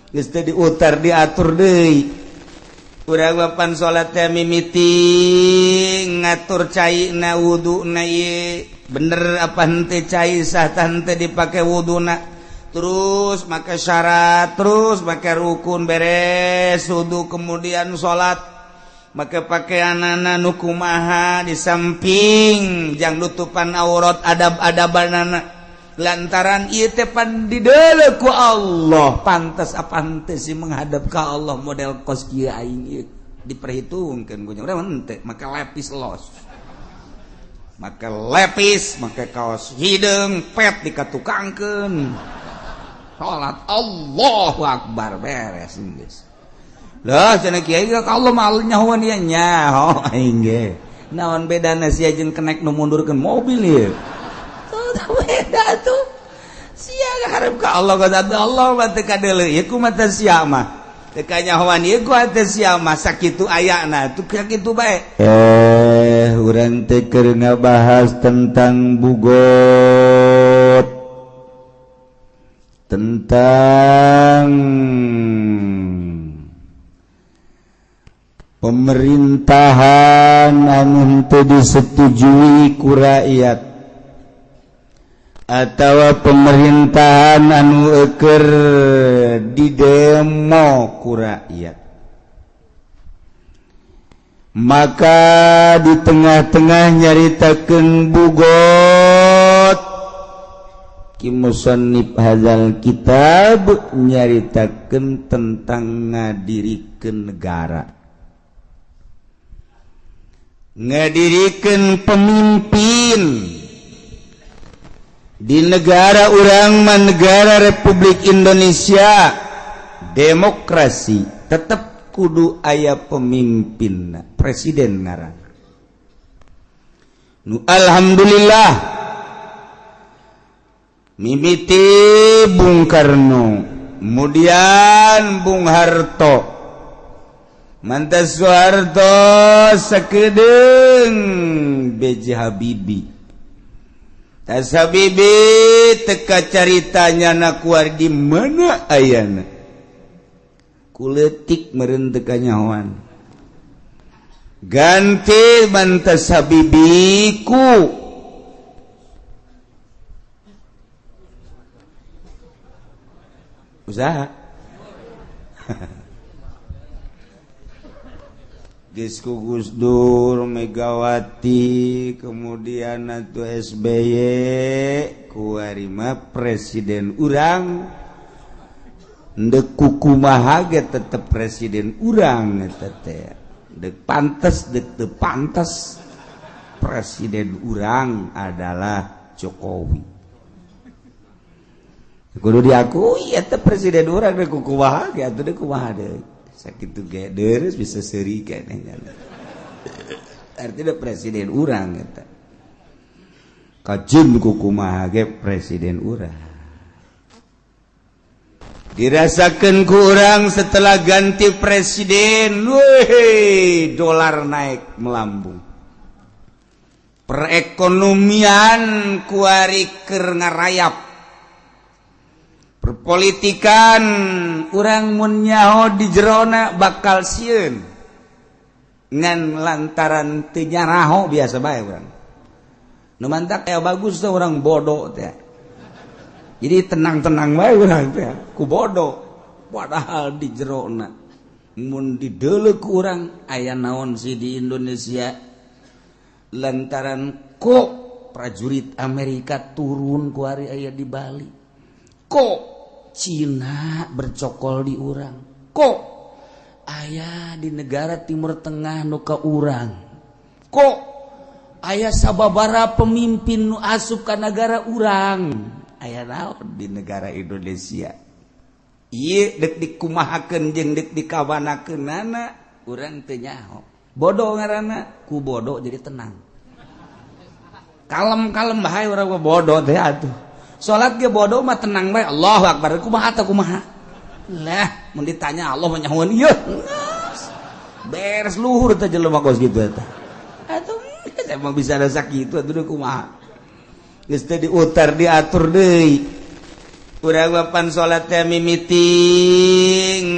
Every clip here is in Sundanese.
Geus teu diutar diatur deui. Urang papan salat teh mimiti ngatur caina wuduna ieu bener apa henteu cai sah tah henteu dipake wuduna. Terus make syarat, terus make rukun beres wudu kemudian salat. Make pakaianana nu kumaha di samping jang nutupan aurat adab-adabanana. Lantaran ieu teh pan dideuleu ku Allah, pantas apa henteu sih menghadap ka Allah model kos kieu aing ieu diperhitungkeun ku nya urang henteu make lepis los. Make lepis, make kaos hideung pet dikatukangkeun. Salat Allahu Akbar beres geus. Lah cenah kiai ka Allah mah nyahoan ieu nyaho aing ge. Naon bedana sia jeung kenek nu mundurkeun mobil ieu? Beda tuh sia harap ka Allah ka Allah mah teu kadeuleu ieu kumaha sia mah teu kanyahoan ieu ku hate sia mah sakitu ayana tuh sakitu bae. Urang teh keur ngabahas tentang bugot, tentang pemerintahan anu henteu disetujui ku rakyat atawa pemerintahan anu eker di demo ku rakyat. Maka di tengah-tengah nyaritakeun bugot, ki musannif hadzal kitab nyaritakeun tentang ngadirikeun negara, ngadirikeun pemimpin di negara urang mah negara Republik Indonesia demokrasi tetep kudu aya pemimpin presiden ngaranna. Nu alhamdulillah mimiti Bung Karno, kemudian Bung Harto, mantas Soeharto sakedeung B.J. Habibie. Tas Habibie teka caritanya na kuar di mana ayana kuletik meureun teu kanyahoan. Ganti mantas Habibie ku usaha. Geus ku Gus Dur, Megawati, kemudian atuh SBY, kuarima presiden urang. Ndek kukumaha ge tetep presiden urang eta teh. Dek pantes, dek teu pantes, presiden urang adalah Jokowi. Kudu diakui eta presiden urang dek kukumaha ge atuh dek kumaha deui. Sakitu ge deres bisa seuri keneh. Artinya presiden urang eta. Kajun kukumaha ge presiden urang. Dirasakeun ku urang setelah ganti presiden, weh, dolar naik melambung. Perekonomian kuari keur ngarayap. Perpolitikan urang mun nyaho di jerona bakal sieun. Ngan lantaran teu nyaraho biasa bae urang. Nu mantak aya bagus teh urang bodoh teh. Jadi tenang-tenang bae urang teh ku bodoh. Padahal di jerona mun dideuleu ku urang aya naon sih di Indonesia lantaran kok prajurit Amerika turun ku ari aya di Bali. Kok Cina bercokol di urang, kok aya di negara Timur Tengah nu ka urang, kok aya sababara pemimpin nu asup ka negara urang, aya naon di negara Indonesia. Ieu dek dikumahakeun jeung dek dikawanakeunana urang teu nyaho. Bodoh ngaranna, ku bodoh jadi tenang. Kalem-kalem bae urang mah bodoh teh atuh. Salat ge bodoh mah tenang bae. Allahu akbar. Kumaha teh kumaha? Lah, mun ditanya Allah mah nyahoan ieu. Beres luhur teh jelema kos kitu eta. Atuh emang bisa ada sakitu atuh kumaha. Geus teh diutar diatur deui. Urang papan salat teh mimiti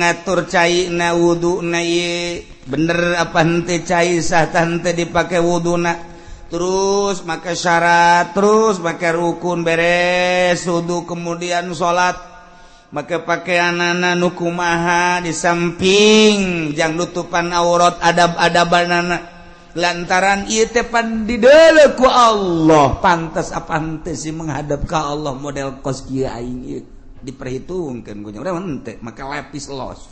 ngatur caina wuduna ieu bener apa henteu, cai sah tah henteu dipake wuduna, terus make syarat, terus make rukun, beres wudu kemudian salat make pakaianana nu kumaha, di samping jang nutupan aurat, adab-adabanana, lantaran ieu teh pan dideuleu ku Allah, pantas apa henteu sih menghadap ka Allah model kos kieu aing ieu, diperhitungkeun ku nya. Urang henteu make lepis los,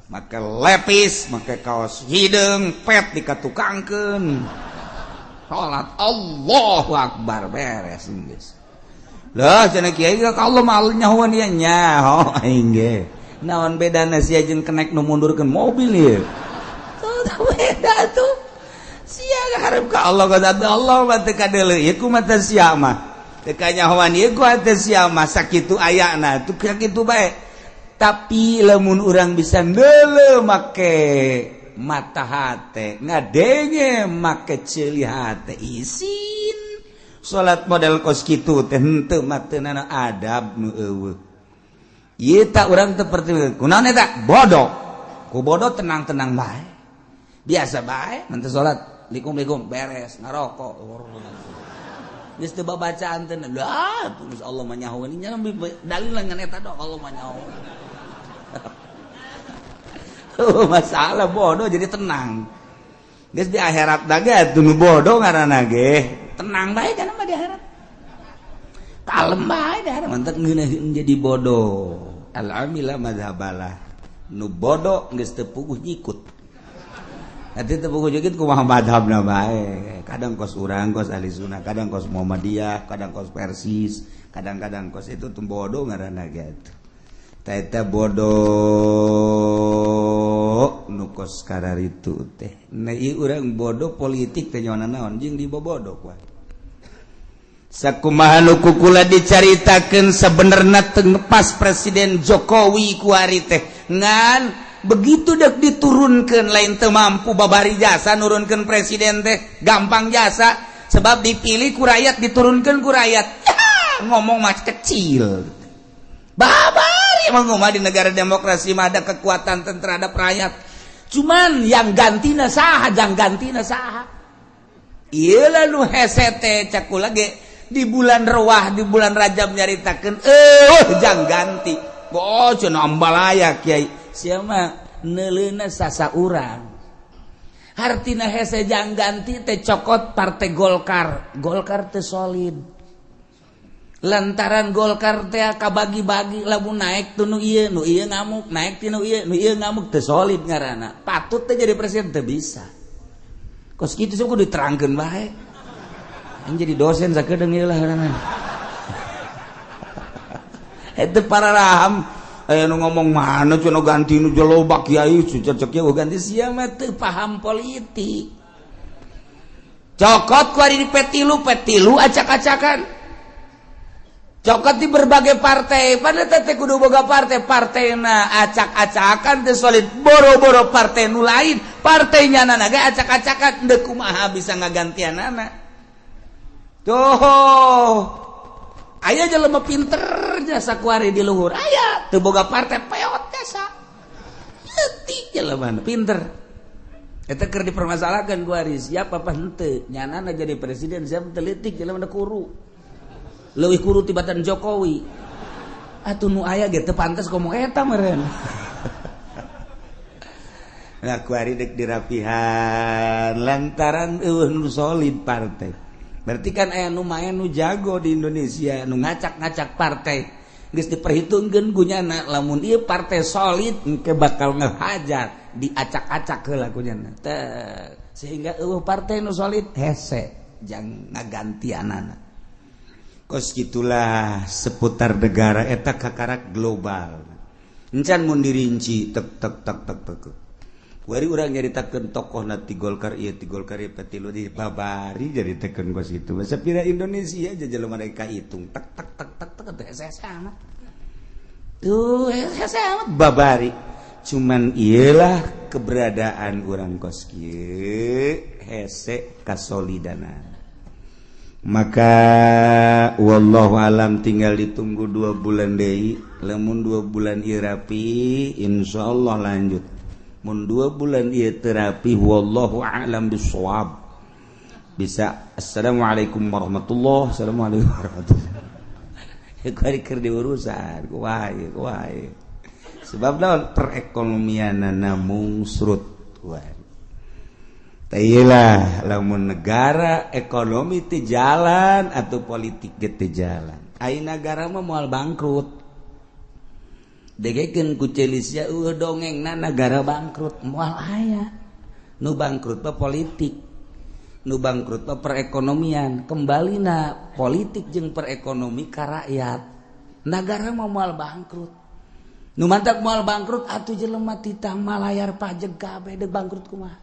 make lepis, make kaos hideung pet dikatukangkeun, salat Allahu Akbar, beres geus. Lah cenah kiai ka Allah mah nyahoan ieu, nyaho aing ge. Naon bedana sia jeung kenek nu mundurkeun mobil ieu? Tuh beda tuh. Sia hareup ka Allah ka Allah mah teu kadeuleu ieu ku mata sia mah. Teu kanyahoan ieu ku hate sia mah, sakitu ayana tuh sakitu bae. Tapi lamun urang bisa neuleu make mata hate, ngadenge make ceuli hate, isin salat model kos kitu teh henteu mah teu nana adab nu eueuh. Ieu tak urang teu perti kunaon eta bodoh. Ku bodoh tenang-tenang bae. Biasa bae mun teu salat likum-likum beres ngarokok. Geus teu babacaan teh lah geus Allah mah nyahoeun nya dalil ngan eta doang Allah mah nyahoeun. Oh, masalah bodoh jadi tenang. Geus di akhirat da ge atuh nu bodoh ngaranna ge tenang bae kana mah di akhirat. Kalem bae di akhirat mantak ngeunaheun jadi bodoh. Al amila madhabalah. Nu bodoh geus teu puguh nyikut. Nanti teu puguh nyikut kumaha madhabna bae. Kadang kos urang kos ahli sunnah, kadang kos Muhammadiyah, kadang kos Persis, kadang-kadang kos itu tuh bodoh ngaranna ge atuh. Ta eta bodoh nu kos kararitu teh. Nah ieu urang bodoh politik teh nyaona naon jeung dibobodoh kuat. Sakumaha nu kukula dicaritakeun sebenarna teu pas Presiden Jokowi kuari teh. Ngan begitu dek diturunkeun lain teu mampu babari jasa nurunkeun presiden teh gampang jasa sebab dipilih ku rakyat diturunkeun ku rakyat. Ngomong mah kecil. Babari emang mah di negara demokrasi mah ada kekuatan terhadap rakyat. Cuman yang gantina saha, jang gantina saha. Ieu lah nu hese teh cak kula ge di bulan Rewah, di bulan Rajab nyaritakeun jang ganti. Oh cenah ambalaya kiai. Sia mah neuleuna sasa urang. Hartina hese jang ganti teh cokot partai Golkar. Golkar teh solid. Lantaran Golkar teh kabagi-bagi lamun naik tu nu ieu ngamuk, naik ti nu ieu ngamuk, teu solid ngaranna. Patut teh jadi presiden teu bisa. Kos kitu sok kudu diterangkeun bae. Aing jadi dosen sakedeung ieu lah ngaranna. Eta para raham aya nu ngomong mana cenah ganti nu loba kiai cecek kieu ganti sia mah teu paham politik. Cokot ku ari di P3, P3 acak-acakan. Cokot di berbagai partai, pada teh kudu boga partai, partaina acak-acakan teu solid, boro-boro partai nu lain, partainya nana ge acak-acakan, deuk kumaha bisa ngagantianana. Tuh, aya jelema pinter jasa kuari di luhur, aya teu boga partai peot jasa. Leutik jelema pinter. Eta keur dipermasalahkan kuari siapa apa henteu, nyanana jadi presiden siapa teu leutik jelema kuru. Leuwih kuru tibatan Jokowi. Atuh nu aya ge teu pantes ngomong eta meureun. Nah kuari dek dirapihan lantaran eueuh nu solid partai. Berarti kan aya nu maen nu jago di Indonesia nu ngacak-ngacak partai. Geus diperhitungkeun gunyana lamun ieu partai solid engke bakal ngehajar diacak-acak heula kunyana. Teh sehingga eueuh partai nu solid hese jang ngagantianana. Kos gitulah seputar negara eta kakarak global. Encan mun dirinci tek tek tek tek tek. Kuari urang nyaritakeun tokoh na ti Golkar ieu ti Golkar ieu petilu di babari nyaritakeun kos kitu. Masa pira Indonesia aja jelema mereka hitung tek tek tek tek tek teh hese amat. Tuh hese amat babari. Cuman iyalah keberadaan urang kos kieu hese kasolidana. Maka Wallahu alam, tinggal ditunggu 2 bulan deui. Lamun 2 bulan ieu rapi, insyaallah lanjut. Mun 2 bulan ieu teu rapi, wallahu a'lam bissawab, bisa assalamualaikum warahmatullahi, assalamualaikum warahmatullahi. Kuari keur diurusan kumaha kumaha, sebab naon, perekonomianana mungsrut. Lah, lamun negara ekonomi teu jalan atau politik teu jalan, ai negara mah moal bangkrut. Degekeun ku Celisia, dongeng na negara bangkrut moal aya. Nu bangkrut mah politik, nu bangkrut mah perekonomian. Kembali na politik jeung perekonomi ka rakyat, negara mah moal bangkrut. Nu mantak moal bangkrut atuh jelema titah malayar pajak kabeh, deuk bangkrut kumaha?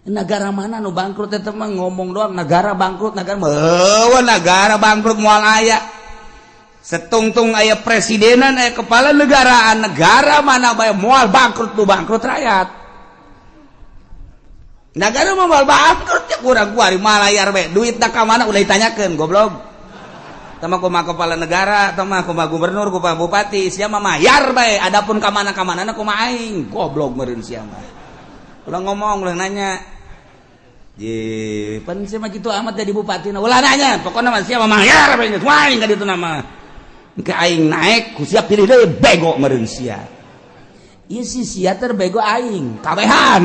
Negara mana nu bangkrut? Eta mah ngomong doang negara bangkrut. Negara mah, negara bangkrut moal aya. Setungtung aya presidenan, aya kepala negaraan, negara mana bae moal bangkrut. Nu bangkrut rakyat. Negara mah moal bangkrut ya. Kurang kuari malayar bae, duit ka mana ulah ditanyakeun, goblok. Tama kumaha kepala negara, tama kumaha gubernur, kumaha bupati, sia mah mayar bae. Adapun ka mana ka mana kumaha aing, goblok meureun sia mah. Ulah ngomong, ulah nanya. Je, pan sia mah kitu amat jadi bupati. Ulah nanya, pokoknya mah sia mah mayar bae geus aing ka ditu nama. Ke aing naik, ku sia pilih deui, bego meureun sia. Ieu si sia terbego aing, kabehan.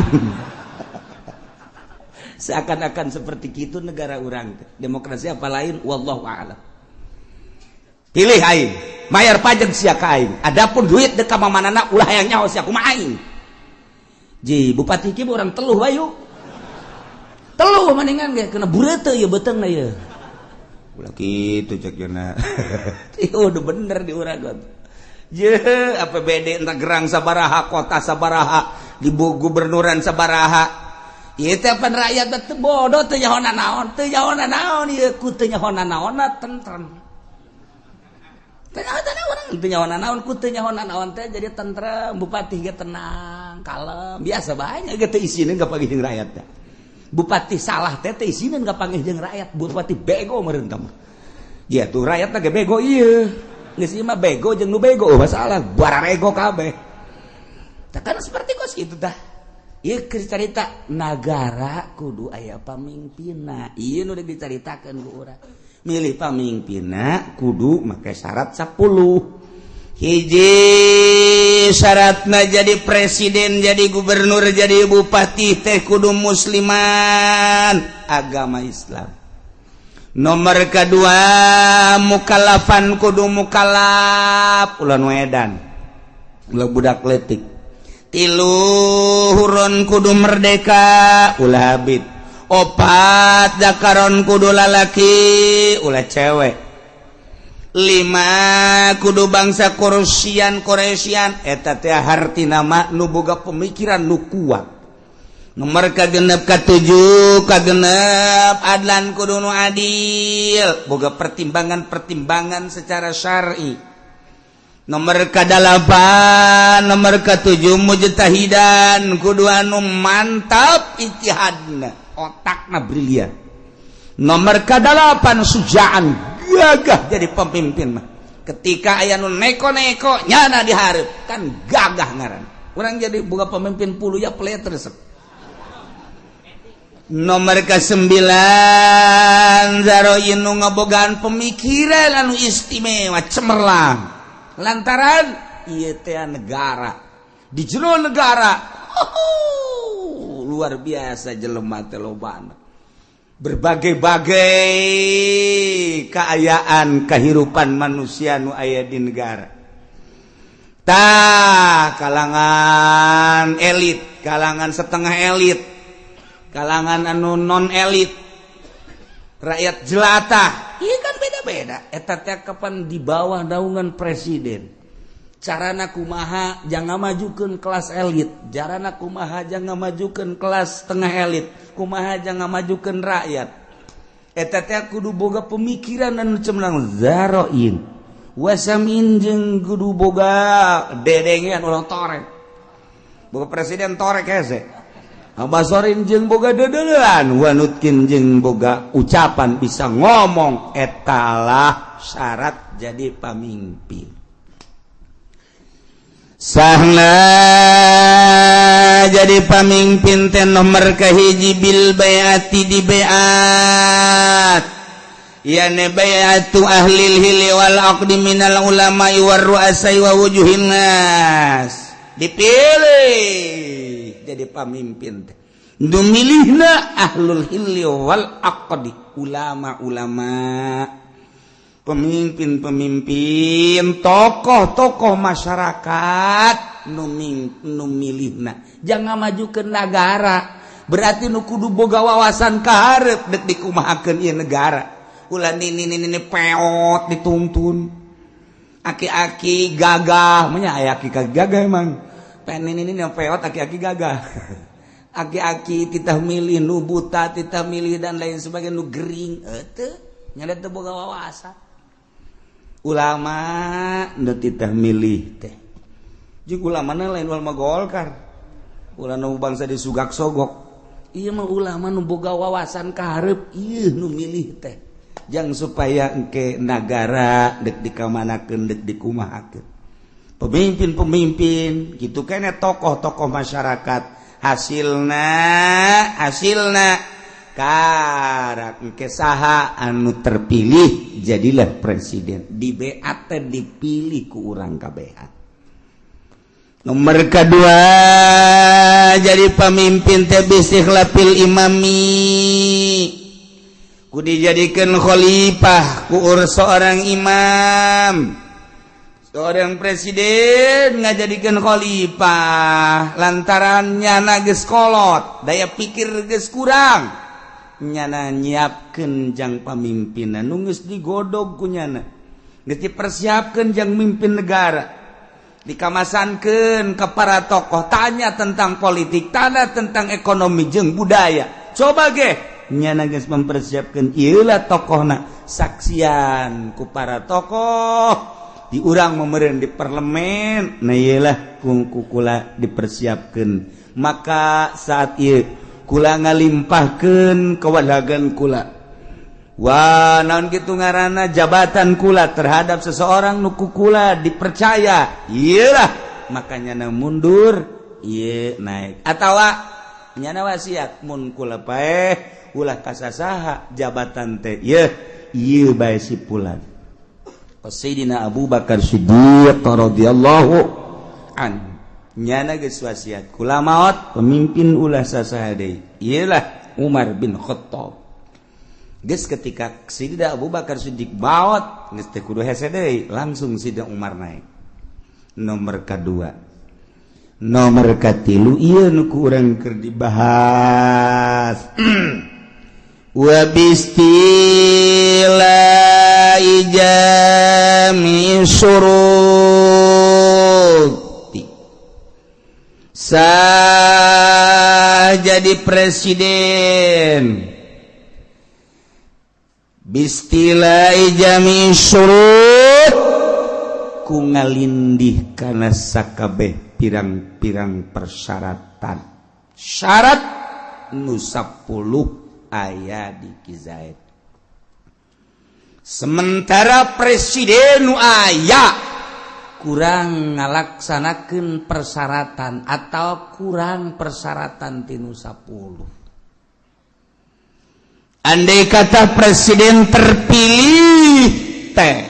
Seakan-akan seperti itu negara urang demokrasi apa lain, wallahu a'lam. Pilih aing, bayar pajak sia ka aing. Adapun duit dek ka mamanana ulah hayang nyaho sia kumaha aing. Ji, bupati ki urang teluh bayu. Teluh mendingan ge kena bureuteuh ieu beuteungna ieu. Ulah kitu cek jeuna. Ieu udah bener di urang. Je, APBD entah gerang sabaraha, kota sabaraha, di gubernuran sabaraha. Ieu teh pan rakyat teh bodoh, teu nyaho naon, teu nyaho naon ieu ku teu nyaho naonna tentrem. Teu nyaho urang teu nyaho naon, ku teu nyaho naon teh jadi tentrem, bupati ge tenang, kalem, biasa banyak ge teu isineun kapanggih jeung rakyat teh. Bupati salah teh teu isineun kapanggih jeung rakyat, bupati bego meureun tah mah. Ya tuh rakyat teh bego ieu. Geus ieu mah bego jeung nu bego masalah bararego kabeh. Tah kan seperti kos kitu tah. Ieu keur carita nagara kudu aya pamimpinna. Ieu nu dicaritakeun ku urang. Milih pamimpinna kudu make syarat 10. Hiji syaratna, jadi presiden, jadi gubernur, jadi bupati teh kudu musliman, agama Islam. Nomor kedua, mukallafan, kudu mukallaf, ulah nu edan, ulah budak letik. Tilu, hurron, kudu merdeka, ulah abid. Opat, dakaron, kudu lalaki, ulah cewek. Lima, kudu bangsa Quraisyan. Quraisyan eta teh hartina mah nu boga pemikiran nu kuat. Nomor kagenep, katujuh, kagenep, adlan, kudu nu adil, boga pertimbangan-pertimbangan secara syar'i. Nomor kadalapan, nomor ketujuh, mujtahidan, kudu anu mantap ijtihadna, otakna brilian. Nomor kadalapan, sujaan, gagah jadi pemimpin mah. Ketika aya nu neko-neko, nyana dihareup, kan gagah ngaran. Urang jadi boga pemimpin puluh ya pelet resep. Nomor ke-9, zaroin, nu ngabogaan pemikiran anu istimewa, cemerlang, lantaran ieu teh negara, di jero negara, oh, luar biasa jelema teh lobana, berbagai-bagai keayaan kehidupan manusia nu aya di negara. Tah, kalangan elit, kalangan setengah elit, kalangan anu non elit, rakyat jelata, iya kan beda-beda. Eta teh kapan di bawah naungan presiden, carana kumaha jangan majukan kelas elit, carana kumaha jangan majukan kelas setengah elit, kumaha jangan majukan rakyat. Eta teh kudu boga pemikiran anu cemerlang, zaroin wasamin, jeung kudu boga dedengean, ulah torek. Boga presiden torek hese. Basorin jeung boga deudeuleun, wa nutqin jeung boga ucapan, bisa ngomong. Etalah syarat jadi pamimpin. Sahna jadi pamimpin teh nomor kahiji bil baiati, di baiat, yani baiatu ahlil hilli wal aqdi minal ulama'i war ru'asai wa wujuhin nas. Dipilih jadi pamimpin teh nu milihna ahlul hilli wal aqdi, ulama-ulama, pemimpin-pemimpin, tokoh-tokoh masyarakat nu milihna. Jangan maju ke negara berarti nu kudu boga wawasan kaharep dek dikumahakeun ieu negara. Ulah nini nini peot dituntun, aki-aki gagah nya, aya aki gagah emang pengen nini nini peot, aki-aki gagah, aki-aki titah milih nu buta, titah milih dan lain sebagainya, nu gering teu nya, teu boga wawasan. Ulama nu titah milih teh jeung ulama lain ulama Golkar, ulah nu bangsa disugak sogok. Ieu mah ulama nu boga wawasan kaharep, ieu nu milih teh, jang supaya engke nagara dek dikamanakeun, dek dikumahakeun. Pemimpin-pemimpin gitu kene, tokoh-tokoh masyarakat, hasilna hasilna karak engke saha anu terpilih jadilah presiden, di BAT, dipilih ku urang kabehan. Nomor kedua, jadi pemimpin teh bistikhlafil imami, ku dijadikan khalifah ku seorang imam. Seorang presiden ngajadikan khalifah lantaran nyana geus kolot, daya pikir geus kurang, nyana nyiapkeun jang pamimpinan nu geus digodog ku nyana, geus dipersiapkeun jang mimpin negara, dikamasankeun ke para tokoh, tanya tentang politik, tanya tentang ekonomi jeung budaya. Coba ge nyana geus mempersiapkeun, ieu lah tokohna, saksian ku para tokoh di urang memeren di parlemen. Nah, iyalah kula dipersiapkan. Maka saat ieu kula ngalimpahkeun kewalagan kula. Wah, naon gitu ngaranna, jabatan kula terhadap seseorang nu ku kula dipercaya, iyalah makanya na mundur, ieu naik, atawa nyana wasiat mun kula paeh ulah kasasaha jabatan teh, ieu ieu bae si pulan. Sayyidina Abu Bakar Siddiq radhiyallahu an nyana geus wasiat, kula maot pemimpin ulah sasaha deui, iyalah Umar bin Khattab. Geus ketika Sayyidina Abu Bakar Siddiq maot, geus teu kudu hese deui, langsung Sayyidina Umar naik nomor kedua. Nomor katilu, ieu nu ku urang keur dibahas, wa bistila jami syuruti. Sah jadi presiden bistila jami syurut ku ngalindih kana sakabeh pirang-pirang persyaratan, syarat nu 10 aya di Ki Zaid. Sementara presiden nu aya kurang ngalaksanakeun persyaratan atau kurang persyaratan tinu 10. Andai kata presiden terpilih teh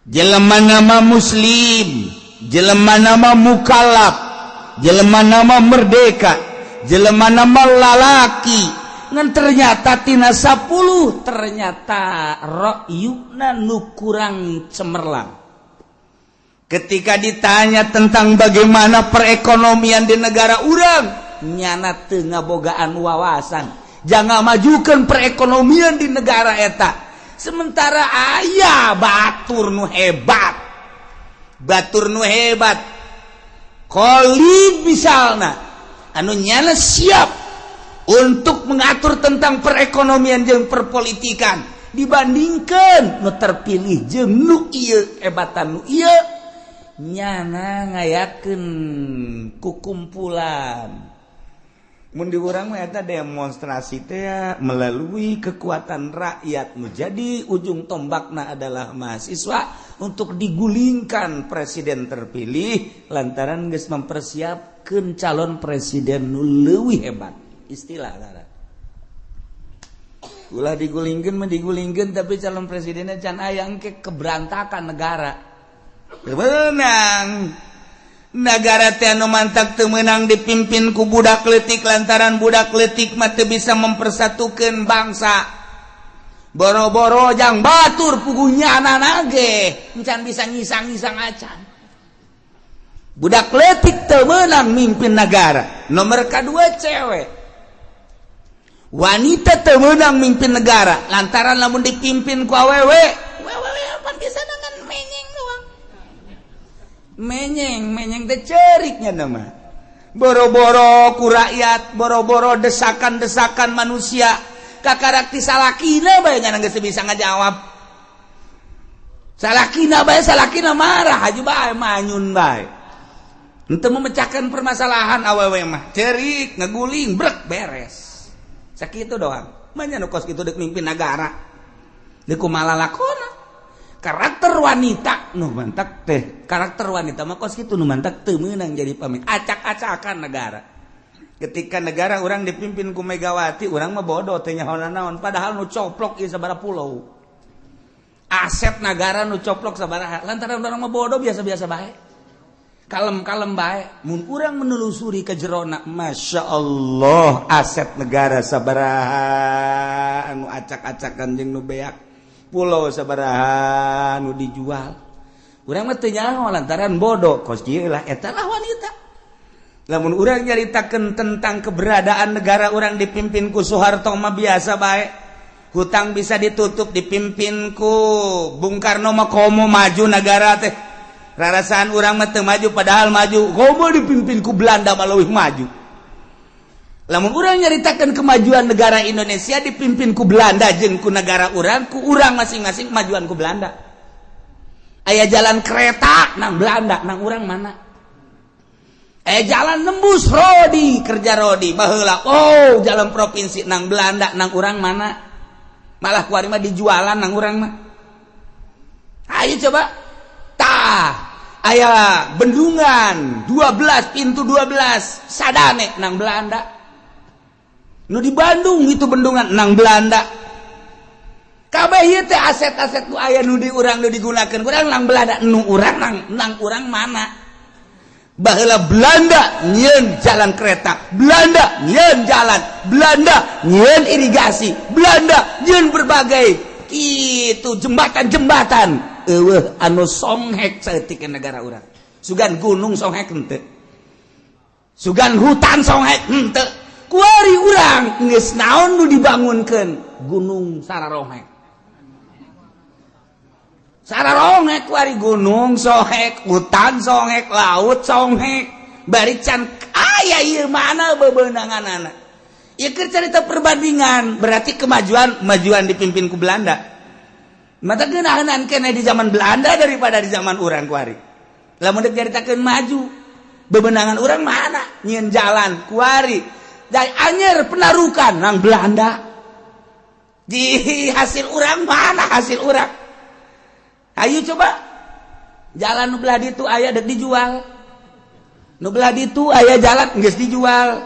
jelema nama muslim, jelema nama mukallaf, jelema nama merdeka, jelema nama lalaki, ngan ternyata tina 10 ternyata ra'yuna nu kurang cemerlang. Ketika ditanya tentang bagaimana perekonomian di negara urang, nyana teu ngabogaan wawasan jangan majukan perekonomian di negara eta. Sementara aya batur nu hebat, batur nu hebat Khalid misalnya, anu nyana siap untuk mengatur tentang perekonomian jeung perpolitikan, dibandingkan nu terpilih jeung nu ieu, hebatan nu ieu. Nyana ngayakeun kukumpulan. Mun di urang mah eta demonstrasi teh melalui kekuatan rakyat, menjadi ujung tombakna adalah mahasiswa untuk digulingkan presiden terpilih lantaran geus mempersiapkeun calon presiden nu leuwih hebat. Istilah tara. Ulah digulingkeun mah digulingkeun, tapi calon presidennya can aya, engke keberantakan negara. Menang negara teh anu mantak teu meunang dipimpin ku budak leutik, lantaran budak leutik mah teu bisa mempersatukeun bangsa. Boro-boro jang batur, puguhnya anak ge encan bisa ngisang-ngisang acan. Budak leutik teu meunang mimpin negara. Nomor kedua, cewek, wanita teu meunang mimpin negara lantaran lamun dipimpin ku awewe, wewe apa bisa dengan menyeng doang, menyeng menyeng teh ceriknya nama. Boro-boro ku rakyat, boro-boro desakan-desakan manusia, kakarak ti salakina bae nya geus bisa ngajawab. Salakina bae, salakina marah haji bae, manyun bae. Henteu memecahkan permasalahan. Awewe mah cerik, ngeguling, brek, beres, sakitu doang. Manya nu kos kitu dek mimpin negara, deuk kumaha lalakona? Karakter wanita nu mantak teh, karakter wanita mah kos kitu, nu mantak teu meunang jadi pemimpin, acak-acakan negara. Ketika negara urang dipimpin ku Megawati, urang mah bodoh, teh nyaho naon, padahal nu coplok ieu sabaraha pulau, aset negara nu coplok sabaraha. Lantaran urang mah bodoh, biasa-biasa bae, kalem-kalem bae. Mun urang menelusuri ke jerona, Masya Allah, aset negara sabaraha anu acak-acakan jeung nu beak, pulau sabaraha nu dijual, urang mah teu nyaho lantaran bodoh. Kos kieu lah, eta lah wanita. Lamun urang nyaritakeun tentang keberadaan negara urang dipimpin ku Soeharto mah biasa bae, hutang bisa ditutup. Dipimpin ku Bung Karno mah komo maju negara teh, rarasaan urang mah teu maju, padahal maju. Komo dipimpin ku Belanda mah leuwih maju. Lamun urang nyaritakan kemajuan negara Indonesia dipimpin ku Belanda jeung ku negara urang, ku urang masing-masing, kemajuan ku Belanda. Aya jalan kereta nang Belanda, nang urang mana? Aya jalan nembus rodi kerja rodi baheula, oh, jalan provinsi nang Belanda, nang urang mana? Malah kuari mah dijualan nang urang mah. Ayo coba tah, aya bendungan 12 pintu, 12 sadane nang Belanda. Nu di Bandung itu bendungan nang Belanda. Kabeh ieu teh aset-aset nu aya nu di urang, nu digunakeun urang, nang Belanda. Nu urang nang urang mana? Baheula Belanda nyieun jalan kereta, Belanda nyieun jalan, Belanda nyieun irigasi, Belanda nyieun berbagai itu jembatan-jembatan. Eueuh anu songhek saeutik negara urang. Sugan gunung songhek henteu, sugan hutan songhek henteu. Kuari urang geus naon nu dibangunkeun? Gunung sararohek, sararohek kuari. Gunung sohek, hutan sohek, laut songhek, bari can aya ieu. Mana bebenangan anak? Ieu keur carita perbandingan, berarti kemajuan kemajuan dipimpin ku Belanda. Mata geunahan kene di zaman Belanda daripada di zaman urang kuari. Lamun dek caritakeun maju, bebenangan urang mana? Nyieun jalan kuari dari Anyer Penarukan nang Belanda. Di hasil urang mana? Hasil urang, ayo coba, jalan nu belah ditu aya, dek dijual. Nu belah ditu aya jalan, geus dijual,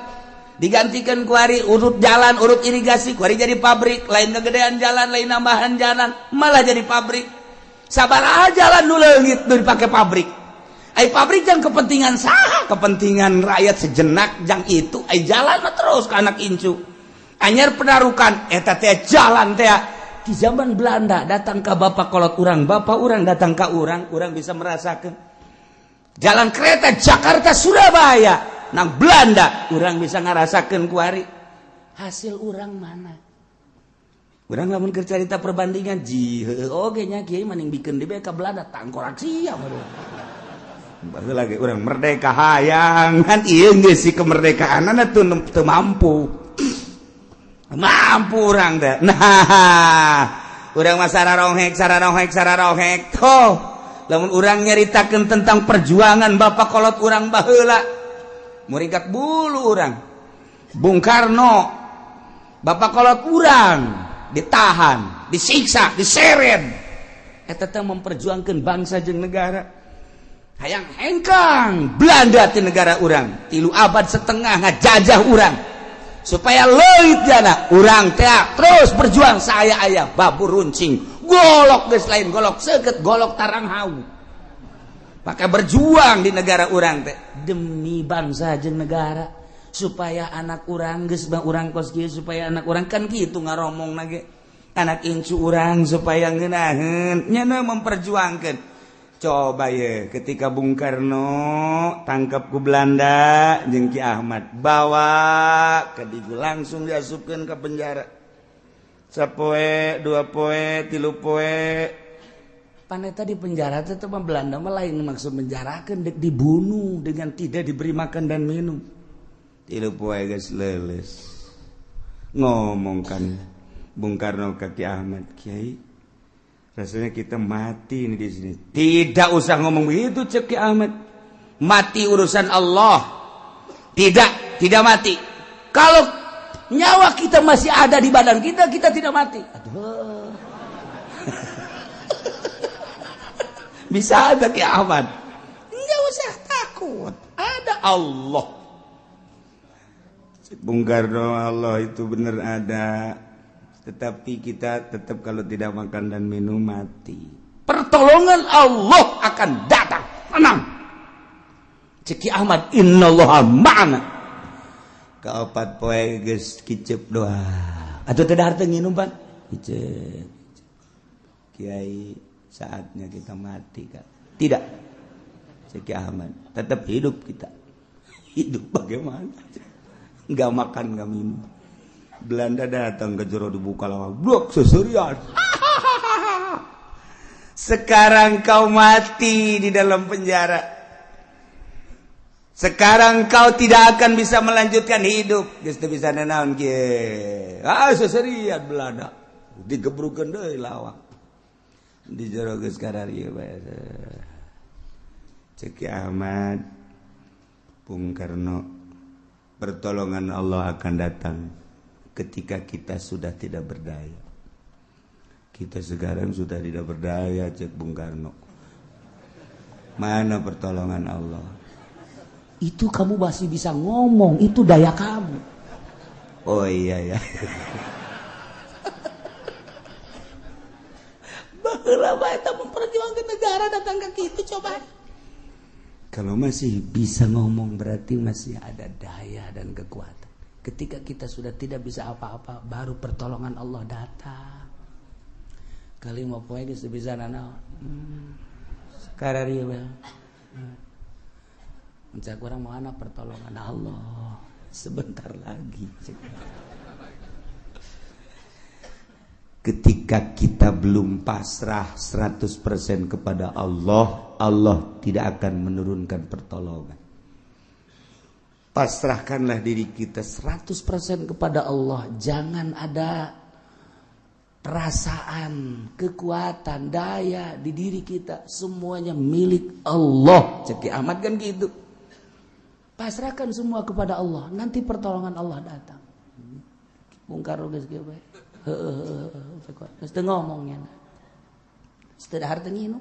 digantikan kuari urut jalan, urut irigasi, kuari jadi pabrik. Lain kegedean jalan, lain nambahan jalan, malah jadi pabrik. Sabar jalan nu leungit nu dipake pabrik. Ai pabrik jang kepentingan saha? Kepentingan rakyat sejenak jang itu. Ai jalan mah terus ke anak incu. Anyar Penarukan eta teh jalan teh di zaman Belanda datang ke bapak kolot urang, bapak urang datang ke urang, urang bisa merasakan jalan kereta Jakarta Surabaya nang Belanda, urang bisa ngerasakan kuari. Hasil urang mana? Urang lamun keur carita perbandingan ji oge nya, kiai maning bikin di ka Belanda tangkorak sia. Baru lagi urang merdeka hayang kan, ieu geus si kemerdekaan tuh teu mampu mampu urang teh. Nah, urang mah sararohek, sararohek, sararohek. Toh lamun urang nyaritakeun tentang perjuangan bapak kolot urang baheula, muringkak bulu urang. Bung Karno bapak kolot urang ditahan, disiksa, diseret. Eta teh memperjuangkan bangsa jeung negara. Hayang hengkang Belanda ti negara urang, 3,5 abad ngajajah urang. Supaya leuit jana urang teh terus berjuang saya ayah babur runcing, golok geus lain golok seukeut, golok tarang hau. Maka berjuang di negara urang teh demi bangsa jeung negara. Supaya anak urang geus urang kos kieu, supaya anak urang kan kitu ngaromong nage anak incu urang supaya ngeunaheun nyana memperjuangkeun. Coba ye ketika Bung Karno tangkap ku Belanda jeung Ki Ahmad bawa ke Digu langsung diasupkeun ke penjara. Sapoe, 2 poe, 3 poe. Paneta di penjara teh Belanda mah lain maksud menjarakeun, dibunuh dengan tidak diberi makan dan minum. 3 poe geus leuleus. Ngomong kan Bung Karno ke Ki Ahmad, Kiai, rasanya kita mati ini di sini. Tidak usah ngomong begitu cek Ki Ahmad. Mati urusan Allah. Tidak, tidak mati. Kalau nyawa kita masih ada di badan kita, kita tidak mati. Aduh. Bisa ada Ki Ahmad. Enggak usah takut. Ada Allah. Bung Karno, Allah itu benar ada. Tetapi kita tetap kalau tidak makan dan minum mati. Pertolongan Allah akan datang. Tenang. Cek Ki Ahmad, innallaha ma'ana. Kaopat poe geus kicep doa. Atau tidak harta nginum pan? Kicep. Kiai, saatnya kita mati kak. Tidak. Cek Ki Ahmad, tetap hidup kita. Hidup bagaimana? Nggak makan, nggak minum. Belanda datang ke jero dibuka lawang, blok seserian. Sekarang kau mati di dalam penjara. Sekarang kau tidak akan bisa melanjutkan hidup. Geus teu bisa nanaon kieu. Ah seserian Belanda. Digebrukeun deui lawang. Di jero geus kararieu bae. Cek Ki Ahmad, Bung Karno, pertolongan Allah akan datang ketika kita sudah tidak berdaya. Kita sekarang sudah tidak berdaya, cek Bung Karno. Mana pertolongan Allah? Itu kamu masih bisa ngomong, itu daya kamu. Oh iya ya. Baheula bae eta memperjuangkan negara datang ke kitu coba. Kalau masih bisa ngomong berarti masih ada daya dan kekuatan. Ketika kita sudah tidak bisa apa-apa, baru pertolongan Allah datang. Kali mau poe geus bisa nanaon. Kararieu bae. Mencak urang mana pertolongan Allah sebentar lagi. Ketika kita belum pasrah 100% kepada Allah, Allah tidak akan menurunkan pertolongan. Pasrahkanlah diri kita 100% kepada Allah. Jangan ada perasaan, kekuatan, daya di diri kita. Semuanya milik Allah. Cek Ki Ahmad kan gitu. Pasrahkan semua kepada Allah, nanti pertolongan Allah datang. Bung Karno geus kieu bae. Heeh heeh geus teu ngomongnya. Geus teu dahar teu nginum.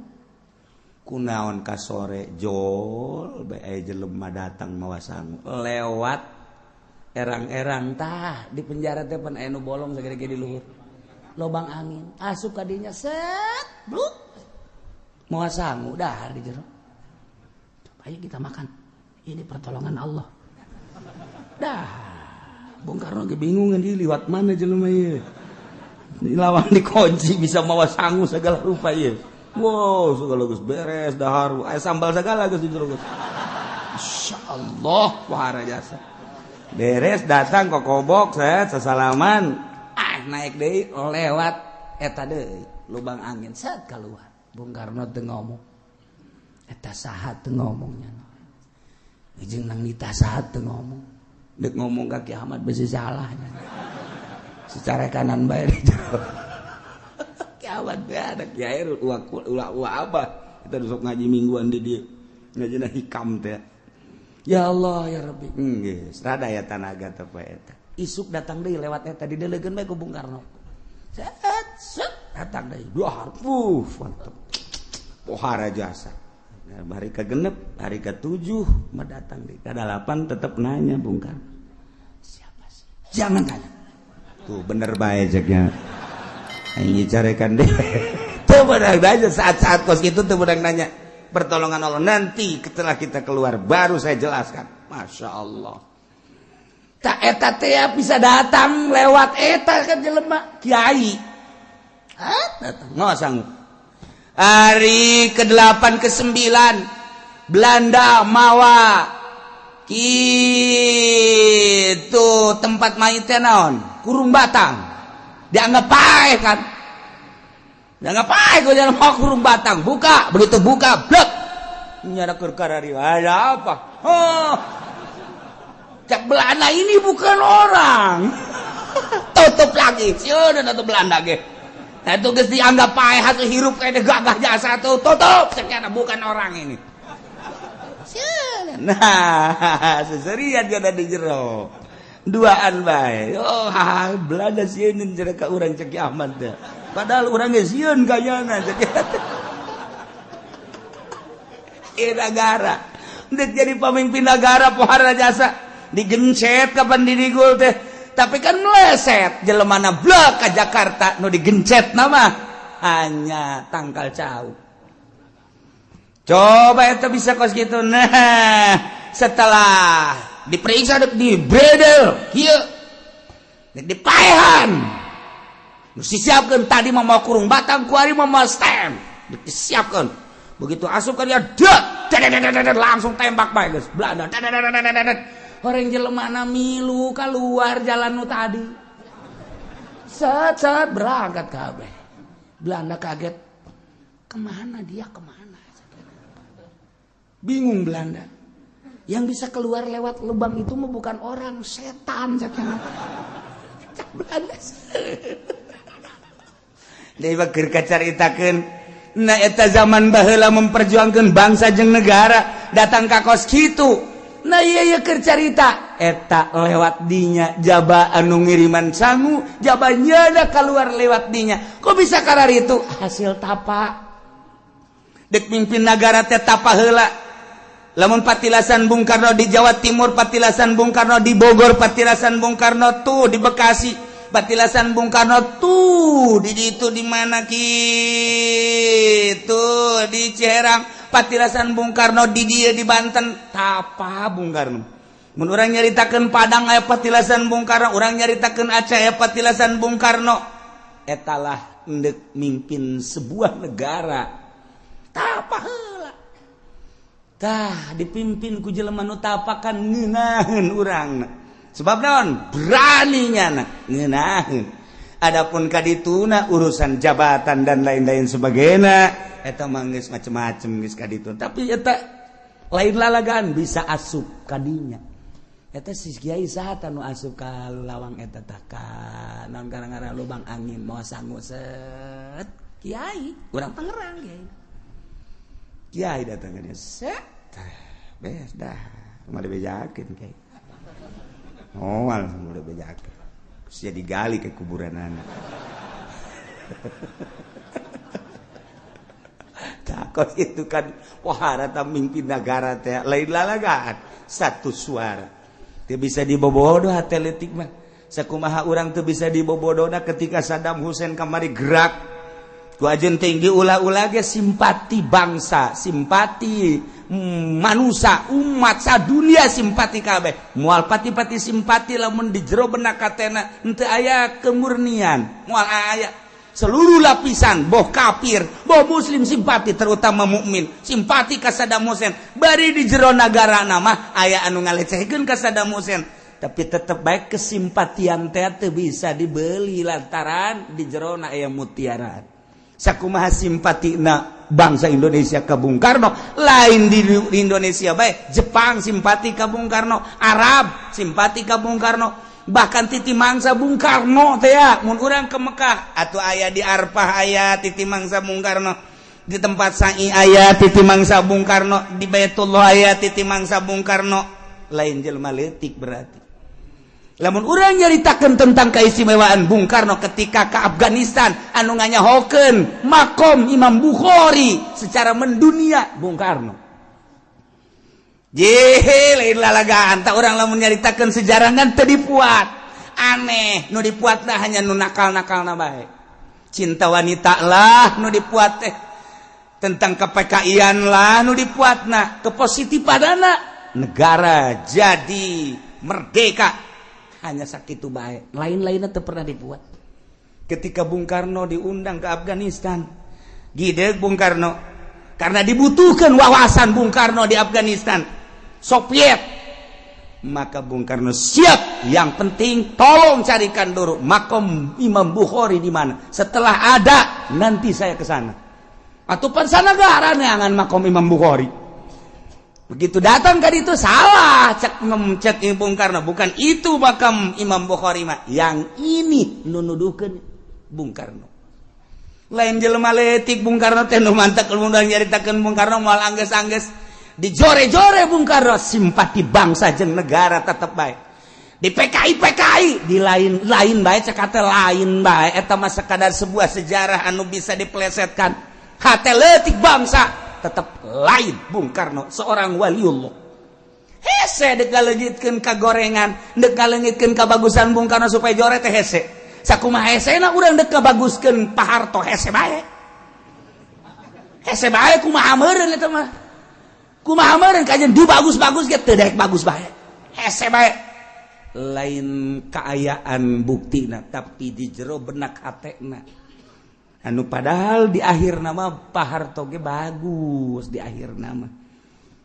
Kunaon ka sore jol bae aya jelema datang mawa sangu lewat erang-erang tah di penjara teh pan aya nu bolong sagede-gede di luhur. Lobang angin asup ka dinya set bluk. Mawa sangu dahar di jero. Ayo kita makan. Ini pertolongan Allah. Dah, Bung Karno bingung di liwat mana jelema ieu. Lawan dikunci bisa mawa sangu segala rupa ieu. Wow, segala geus beres dahar, aya sambal segala geus di jero geus. Insyaallah wahara jasa. Beres datang kokobok set sasalaman. Ah, naik deui lewat eta deui lubang angin set keluar. Bung Karno teu ngomong. Eta saha teu ngomongnya. Jeung nang nita saha teu ngomong. Dek ngomong ka Ki Ahmad besi salahnya. Secara kanan bae di jero. Ki Ahmad bae ada kiai ulah ulah abah. Kita besok ngaji mingguan di dia. Ngajina hikam teh. Ya Allah ya Rabbi, geus rada ya tanaga teh poe eta. Isuk datang deui lewat eta, didelegeun bae ku Bung Karno. Set set datang deui dua mantep pohara jasa. Nah, hari ke-6, hari ke-7 mah datang deui. Ka-8 tetep nanya Bung Karno. Siapa sih? Jangan tanya. Tuh bener bae ceknya. Aing carekan deh. Teu beunang nanya saat-saat kos kitu, teu beunang nanya. Pertolongan Allah nanti setelah kita keluar baru saya jelaskan. Masya Allah. Tak eta teh bisa datang lewat eta kan jelema kiai. Hah? Datang nggak sanggup. Hari ke-8 ke-9 Belanda mawa gitu tempat mayitnya naon? Kurung batang. Dianggap paeh kan. Dianggap paeh kok jangan mau kurung batang. Buka, begitu buka, blek. Nyara keur karari ada apa? Oh. Cak Belanda ini bukan orang. Tutup lagi. Sieun atau Belanda ge. Nah, itu geus dianggap paeh hasil hirup kayak gagah jasa tuh. Tutup, cek bukan orang ini. Sieun. Nah, seserian dia ada di jero. Duaan bae. Oh, ha, Belanda sieun cenah ka urang cek Ahmad teh. Padahal urang ge sieun kayana cek. Negara. Dek jadi pemimpin negara pohara jasa digencet kapan didigul teh. Tapi kan meleset jelemana blek ke Jakarta nu digencet nama hanya tangkal cau. Coba itu bisa kos gitu. Nah, setelah diperiksa di bredel kieu dipaehan. Nu disiapkeun tadi mah mau kurung batang, kuari mah mau stem. Disiapkeun. Begitu asup kan dia dek langsung tembak bae geus Belanda. Orang jelemana milu keluar jalan nu tadi. Set set berangkat kabeh. Belanda kaget. Kemana dia, kemana? Bingung Belanda. Yang bisa keluar lewat lubang itu mah bukan orang, setan. Cak Belanda. Deui keur kacaritakeun. Nah eta zaman baheula memperjuangkan bangsa jeung negara datang ka kos kitu. Nah iya iya keur carita eta lewat dinya jaba anu ngiriman sangu jaba nyada keluar lewat dinya. Kok bisa karar itu? Hasil tapa. Dek mimpin negara teh tapa heula. Lamun patilasan Bung Karno di Jawa Timur, patilasan Bung Karno di Bogor, patilasan Bung Karno tuh di Bekasi, patilasan Bung Karno tuh di itu di mana gitu di Ciherang, patilasan Bung Karno di dia di Banten, tapa Bung Karno. Mun urang nyaritakeun Padang aya patilasan Bung Karno, urang nyaritakeun Aceh aya patilasan Bung Karno. Etalah endek mimpin sebuah negara. Tapa heula. Tah dipimpin ku jelema nu tapakan ngeunaheun urang. Sebab naon? Berani nyana ngeunaheun. Adapun kadituna urusan jabatan dan lain-lain sebagainya eta mah geus macem-macem geus kaditu. Tapi eta lain lalagan bisa asup kadinya. Eta si kiai saha nu asup ka lawang eta tah ka naon gara-gara lubang angin mau sangu set kiai urang Tangerang kiai. Kiai datang ka dia set beres dah mah dibejakeun kiai. Moal udah bejakeun. Terus jadi gali ke kuburan anak. Takut itu kan pohara ta mimpin negara teh lain lalagaan satu suara. Teu bisa dibobodoh hate leutik mah. Sakumaha urang teu bisa dibobodona ketika Saddam Hussein kamari gerak. Ku ajeun tinggi ulah-ulah ge simpati bangsa, simpati manusia, umat sadunia simpati kabeh. Moal pati-pati simpati lamun di jero benak katena henteu aya kemurnian, moal aya. Seluruh lapisan, boh kafir, boh muslim simpati, terutama mukmin, simpati ka Saddam Hussein. Bari di jero nagara mah aya anu ngalecehkeun ka Saddam Hussein, tapi tetep baik kesimpatian teh teu bisa dibeli lantaran di jerona aya mutiara. Sakumaha simpatina bangsa Indonesia ka Bung Karno, lain di Indonesia bae, Jepang simpati ka Bung Karno, Arab simpati ka Bung Karno, bahkan titi mangsa Bung Karno teh ya, mun urang ke Mekah atuh aya di Arfah aya titi mangsa Bung Karno, di tempat sa'i aya titi mangsa Bung Karno, di Baitullah aya titi mangsa Bung Karno. Lain jelema leutik berarti. Lamun urang nyaritakeun tentang keistimewaan Bung Karno ketika ke Afghanistan anu nganyahokeun makom Imam Bukhari secara mendunia Bung Karno. Jehe lain lalagaan tak urang lamun nyaritakeun sejarah ngan teu dipuat. Aneh nu dipuatna hanya nu nakal-nakalna bae. Cinta wanita lah nu dipuat teh. Tentang ke-PKI-an lah nu dipuatna, kepositifanana negara jadi merdeka. Hanya sakitu bae, lain-lainnya teu pernah dibuat. Ketika Bung Karno diundang ke Afghanistan, gideg Bung Karno karena dibutuhkan wawasan Bung Karno di Afghanistan, Soviet, maka Bung Karno siap. Yang penting tolong carikan dulu makom Imam Bukhari di mana. Setelah ada nanti saya ke sana. Atau pan sanagara neangan makom Imam Bukhari. Begitu datang kan itu salah cek cek Bung Karno, bukan itu makam Imam Bukhari mah, yang ini nu nuduhkeun Bung Karno. Lain jelema leutik Bung Karno teh nu mantak mun nyaritakeun Bung Karno moal anggeus-anggeus dijore-jore Bung Karno simpati bangsa jeung negara tetep bae. Di PKI PKI di lain-lain bae cek kata lain bae eta mah sekadar sebuah sejarah anu bisa dipelesetkan. Hate leutik bangsa tetap lain Bung Karno seorang waliullah. Hese dek ngaleungitkeun ka gorengan, dek ngaleungitkeun ka bagusan Bung Karno supaya jore teh hese. Sakumaha hesena urang dek ngabaguskeun Pak Harto hese bae. Hese bae kumaha meureun eta mah. Kumaha meureun kajian dibagus-bagus ge teu daek bagus bae. Hese bae. Lain kaayaan buktina tapi di jero benak hatena. Anu padahal di akhir nama Pak Harto ge bagus di akhir nama.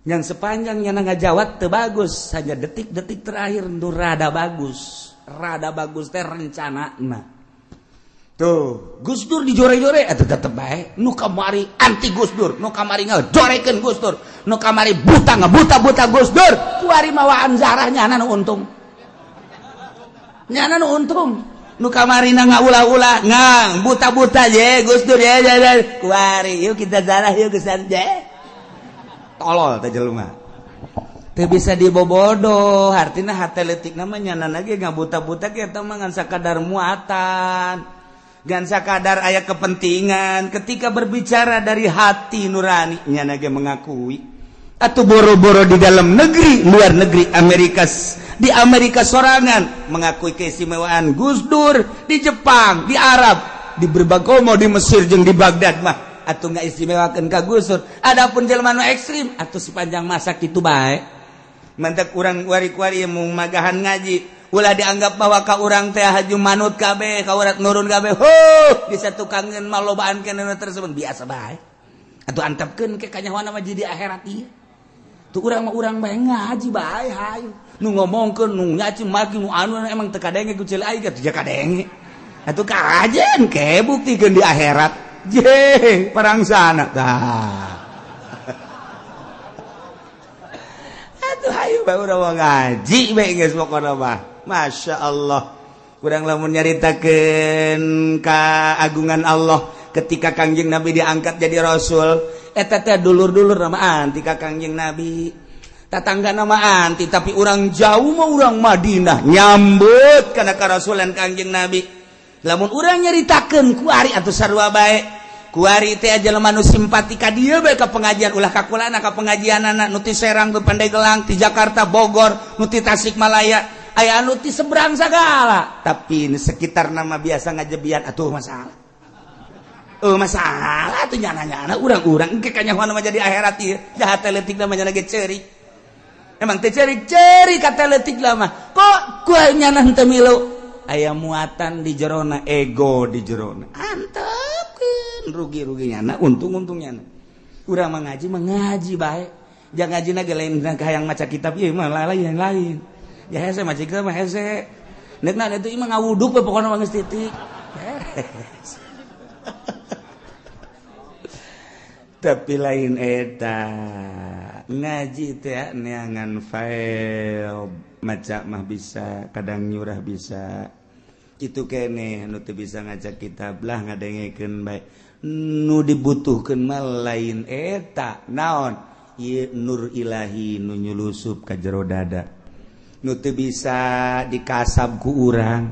Yang sepanjangnya ngajawat teu bagus, hanya detik-detik terakhir nu rada bagus. Rada bagus teh rencanana. Tuh, Gus Dur dijore-jore eta tetep bae. Nu kamari anti Gus Dur, nu kamari ngajorekeun Gus Dur, nu kamari buta ngabuta-buta Gus Dur. Kuari mawaan zarah nyana nu untung. Nyana nu untung. Nu kamarina ngaulah-ulah ngang buta-buta je Gus Dur ya ya kuari yuk kita zarah yuk geus je. Tolol teh jelema. Teu bisa dibobodo, artina hate leutik mah nyana ge ngabuta-buta ge eta mah ngan sakadar muatan. Ngan sakadar aya kepentingan ketika berbicara dari hati nurani nyana ge mengakui. Atau boro-boro di dalam negeri, luar negeri Amerika, di Amerika sorangan mengakui keistimewaan Gus Dur, di Jepang, di Arab, di berbagai mau di Mesir jeung di Baghdad mah atau nggak istimewakeun ka Gus Dur. Adapun jelema nu ekstrim atau sepanjang masa kitu bae. Mantak urang wari-wari mau magahan ngaji, ulah dianggap bahwa ka urang teh haju manut kabeh, ka urang nurun kabeh. Huh, bisa tukangeun mah lobaan keneh tersebut biasa bae. Atuh antepkeun ke kanyahoana mah jadi akhirat ieu. Tuh urang mah urang bae ngaji bae hayu. Nu ngomongkeun nu nyaci maki nu anu emang teu kadenge ku ceuli aing teu kadenge. Atuh kajen ke buktikeun di akhirat. Je, perang sana tah. Atuh hayu bae urang mah ngaji bae geus pokona mah. Masya Allah. Urang lamun nyaritakeun keagungan Allah ketika Kangjeng Nabi diangkat jadi rasul, eta teh dulur-dulur nama anti ka Kangjeng Nabi. Tatangga nama anti, tapi urang jauh mah urang Madinah nyambut kana karasulan Kangjeng Nabi. Lamun urang nyaritakeun kuari atuh sarua bae. Kuari teh jelema nu simpati ka dieu bae ka pengajian ulah ka kulana ka pengajianana nu ti Serang nu Pandeglang ti Jakarta Bogor nu ti Tasikmalaya aya anu ti seberang sagala tapi ini sekitar nama biasa ngajebian atuh masalah. Oh masalah tuh nyana-nyana urang-urang engke kanyahoan mah jadi akhirat ieu jahat leutik mah nyana ge ceurik. Emang teh ceurik-ceurik kata leutik lah mah. Kok kuah nyana henteu milu? Aya muatan di jerona ego di jerona. Antepkeun rugi-rugi nyana untung-untung nyana. Urang mah ngaji mah ngaji bae. Jangan ngajina ge lain hayang maca kitab ieu mah lain lain. Ya hese maca kitab mah hese. Neukna itu mah ngawuduk we pokona mah geus titik. Beres. Tapi lain eta ngaji teh neangan file maca mah bisa kadang nyurah bisa kitu keneh nu teu bisa ngajak kitab lah ngadengekeun bae nu dibutuhkeun mah lain eta naon Ieu nur ilahi nu nyulusup ka jero dada. Nu teu bisa dikasab ku urang.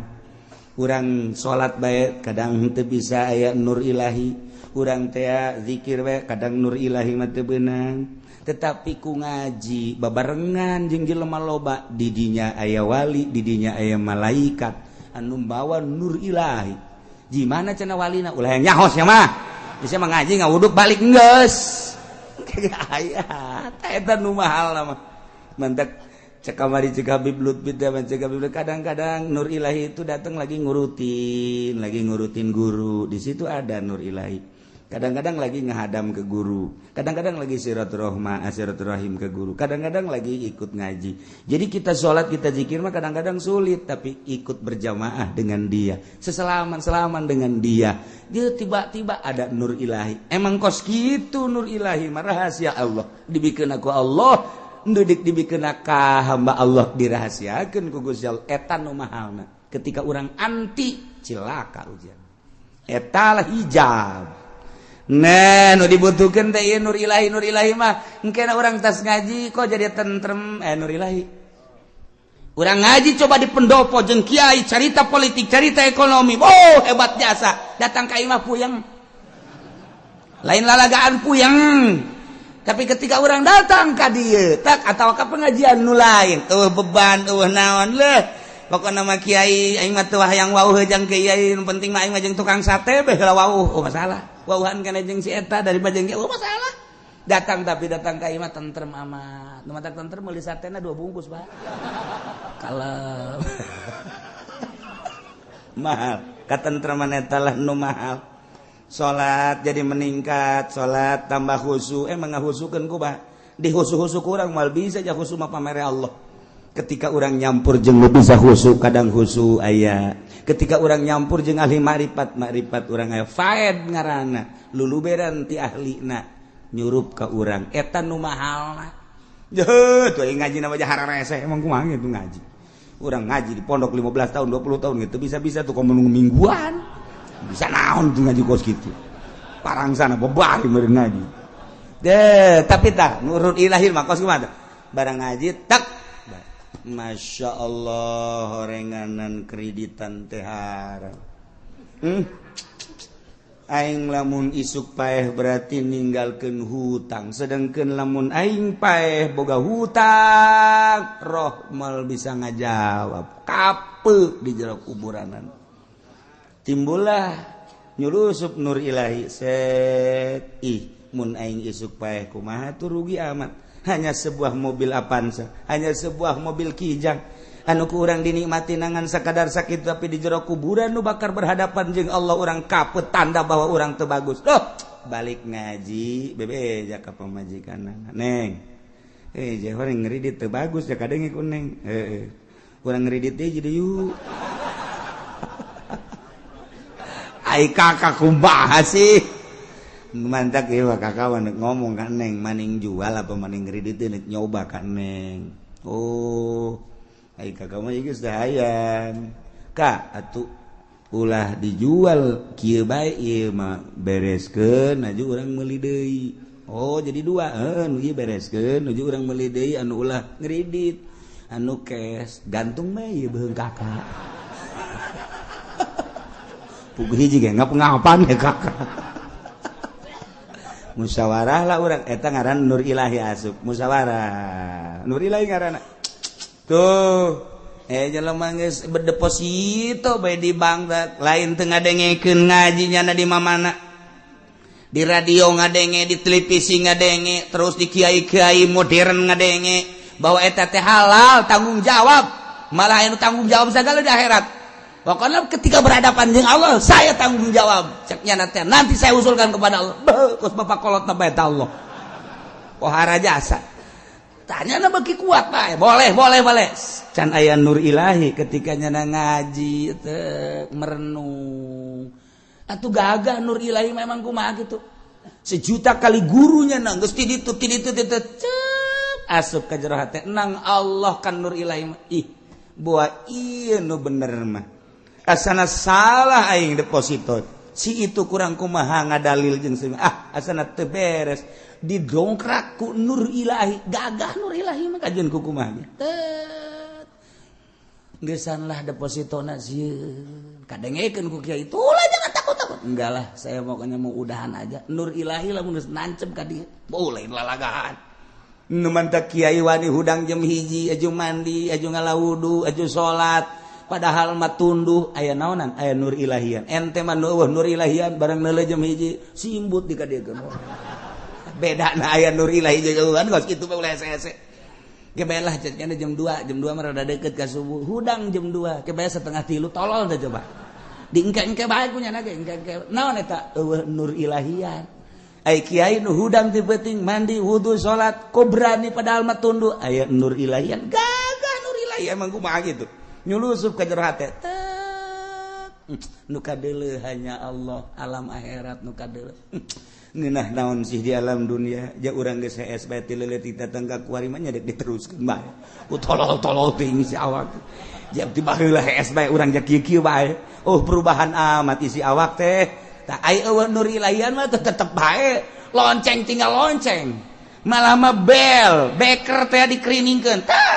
Urang salat bae kadang teu bisa aya nur ilahi. Urang teh zikir bae kadang nur ilahi mah teu beunang. Tetapi ku ngaji babarengan jeung jelema loba, didinya aya wali, didinya aya malaikat anu bawa nur ilahi. Gimana cenah walina? Ulah yang nyahos ya mah. Bisa mah ngaji ngawuduk balik geus. Aya eta nu mahal mah. Mantak cek kamari cek Habib Lutfi teh, cek Habib kadang-kadang nur ilahi itu datang lagi ngurutin guru. Di situ ada nur ilahi. Kadang-kadang lagi ngehadam ke guru, kadang-kadang lagi silaturahim ke guru, kadang-kadang lagi ikut ngaji. Jadi kita sholat, kita zikir mah kadang-kadang sulit, tapi ikut berjamaah dengan dia, seselaman-selaman dengan dia. Dia tiba-tiba ada nur ilahi. Emang kos gitu nur ilahi mah rahasia Allah. Dibikin aku Allah, ndudik dibikin ka hamba Allah dirahasiakeun ku Gusti Allah. Eta nu mahalna. Ketika orang anti cilaka ujian. Eta lah hijab. Nah, nu dibutuhkeun teh ieu nur ilahi mah. Engkena urang tas ngaji kok jadi tentrem nur ilahi. Urang ngaji coba di pendopo jeung kiai carita politik, carita ekonomi. Oh, hebat jasa. Datang ka imah puyeng. Lain lalagaan puyeng. Tapi ketika orang datang ka dieu, tak atau ka pengajian nu lain, eueuh beban, eueuh naon leuh. Pokona mah kiai aing mah teu hayang wauh jeung kiai, nu penting mah aing mah jeung tukang sate beh heula wauh, oh masalah. Wauhan kana jeung si eta daripada jeung oh masalah. Datang tapi datang ka imah tentrem amat. Nu matak tentrem meuli satena 2 bungkus, Pak. Kalem. Mahal. Katentreman eta lah nu mahal. Salat jadi meningkat, salat tambah khusyuk, emang ngahusukeun ku bah. Dihusu-husu kurang mal bisa ja khusyuk mah pamere Allah. Ketika orang nyampur jeung nu bisa khusyuk, kadang khusyuk aya. Ketika orang nyampur jeung ahli makrifat, makrifat urang aya faed ngaranna, luluberan ti ahlina nyurup ka urang. Eta nu mahalna. Jeuh, tuh ngaji na mah hararese emang kumaha gitu ngaji. Urang ngaji di pondok 15 tahun, 20 tahun gitu bisa-bisa tuh komo mingguan. Bisa naon tuh ngaji kos gitu. Parangsana bebari meureun ngaji. Deh, tapi tah nurut ilahi mah kos kumaha. Barang ngaji tak Masya Allah horenganan kreditan teh haram. Aing lamun isuk paeh berarti ninggalkeun hutang, sedangkan lamun aing paeh boga hutang, roh mal bisa ngajawab kape di jero kuburanan. Timbullah nyulusup nur ilahi set ih mun aing isuk paeh kumaha tuh rugi amat. Hanya sebuah mobil Avanza, hanya sebuah mobil Kijang anu ku urang dinikmati nangan sakadar sakit, tapi di jero kuburan nu bakar berhadapan jeung Allah urang kapet tanda bahwa urang teu bagus. Duh, balik ngaji bebe ja ka pamajikan neng. Jeh urang ngridit teu bagus ya kadang ku neng. Urang ngridit teh jadi yuk. Ai kakak kumaha sih? Mantak ieu kakak nek ngomong ka neng maning jual apa maning ngridit nek nyoba ka neng. Oh, ai kakak mah geus hayang. Ka atuh ulah dijual kieu bae ieu mah bereskeun aju urang meuli deui. Oh, jadi dua heuh nu ieu bereskeun aju urang meuli deui anu ulah ngridit. Anu cash gantung mah ieu beuheung kakak. Puguh hiji ge ngap-ngapan ya kakak. Musyawarah lah urang eta ngaran nur ilahi asup musyawarah nur ilahi ngaranna tuh jelema geus berdeposito bae di bank lain teu ngadengekeun ngaji nyana di mamana, di radio ngadenge, di televisi ngadenge, terus di kiai-kiai modern ngadenge bahwa eta teh halal tanggung jawab, malah anu tanggung jawab sagala di akhirat. Pokoknya ketika berhadapan dengan Allah, saya tanggung jawab. Ceknya nanti saya usulkan kepada Allah. Beuh, kos bapak kolot na bae Allah. Pohara jasa. Tanya na beki kuat bae. Boleh, boleh, boleh. Can aya nur ilahi ketika nyana ngaji teh merenung. Atuh gagah nur ilahi memang kumaha gitu. Sejuta kali gurunya nang geus ti ditu ti ditu ti cep asup ka jero hate nang Allah kan nur ilahi mah. Ih, buah ieu nu bener mah. Asana salah aing deposito. Si itu kurang kumaha ngadalil jeung ah Kumaha asana teu beres didongkrak ku nur ilahi, gagah nur ilahi mah kajian ku kumaha tet geusan lah depositona sieun kadengekeun ku kiai, "Itulah, jangan takut-takut." "Enggak lah, saya pokoknya mau udahan aja." Nur ilahi lah mun geus nancep ka dieu, boleh lalagahan. Nu mantak kiai wani hudang jam 1, aju mandi, aju ngala wudu, aju salat, padahal mah tunduh, aya naonan, aya nur ilahian. Ente mah nu nur ilahian, barang neuleuh jam 1 simbut di ka dieu. Beda na aya nur ilahi jauhan kos kitu mah, ulah hese-hese. Kebae lah ceknya jam 2, jam 2 mah rada deket ka subuh. Hudang jam 2, kebae setengah tilu, tolol teh coba. Diengke-engke bae ku nyana ge, engke-engke. Naon eta? Eueuh nur ilahian. Ai kiai nu hudang ti peuting, mandi, wudu, salat, kok berani padahal mah tunduh, aya nur ilahian. Gagah nur ilahi emang kumaha gitu. Nyulusup ka jero hate. Tet. Nu kadeuleu hanya Allah, alam akhirat nu kadeuleu. Ngeunah naon sih di alam dunia? Ja urang geus hees bae ti leutik datang ka kuari mah nya dek diteruskeun bae. Ku tolol-tolol teuing si awak. Ja ti baheula hees bae urang ja kieu-kieu bae. Oh, perubahan amat isi awak teh. Tah, ai eueuh nur ilahian mah tetep bae. Lonceng tinggal lonceng. Malah mah bel, beker teh dikeriningkeun. Tah,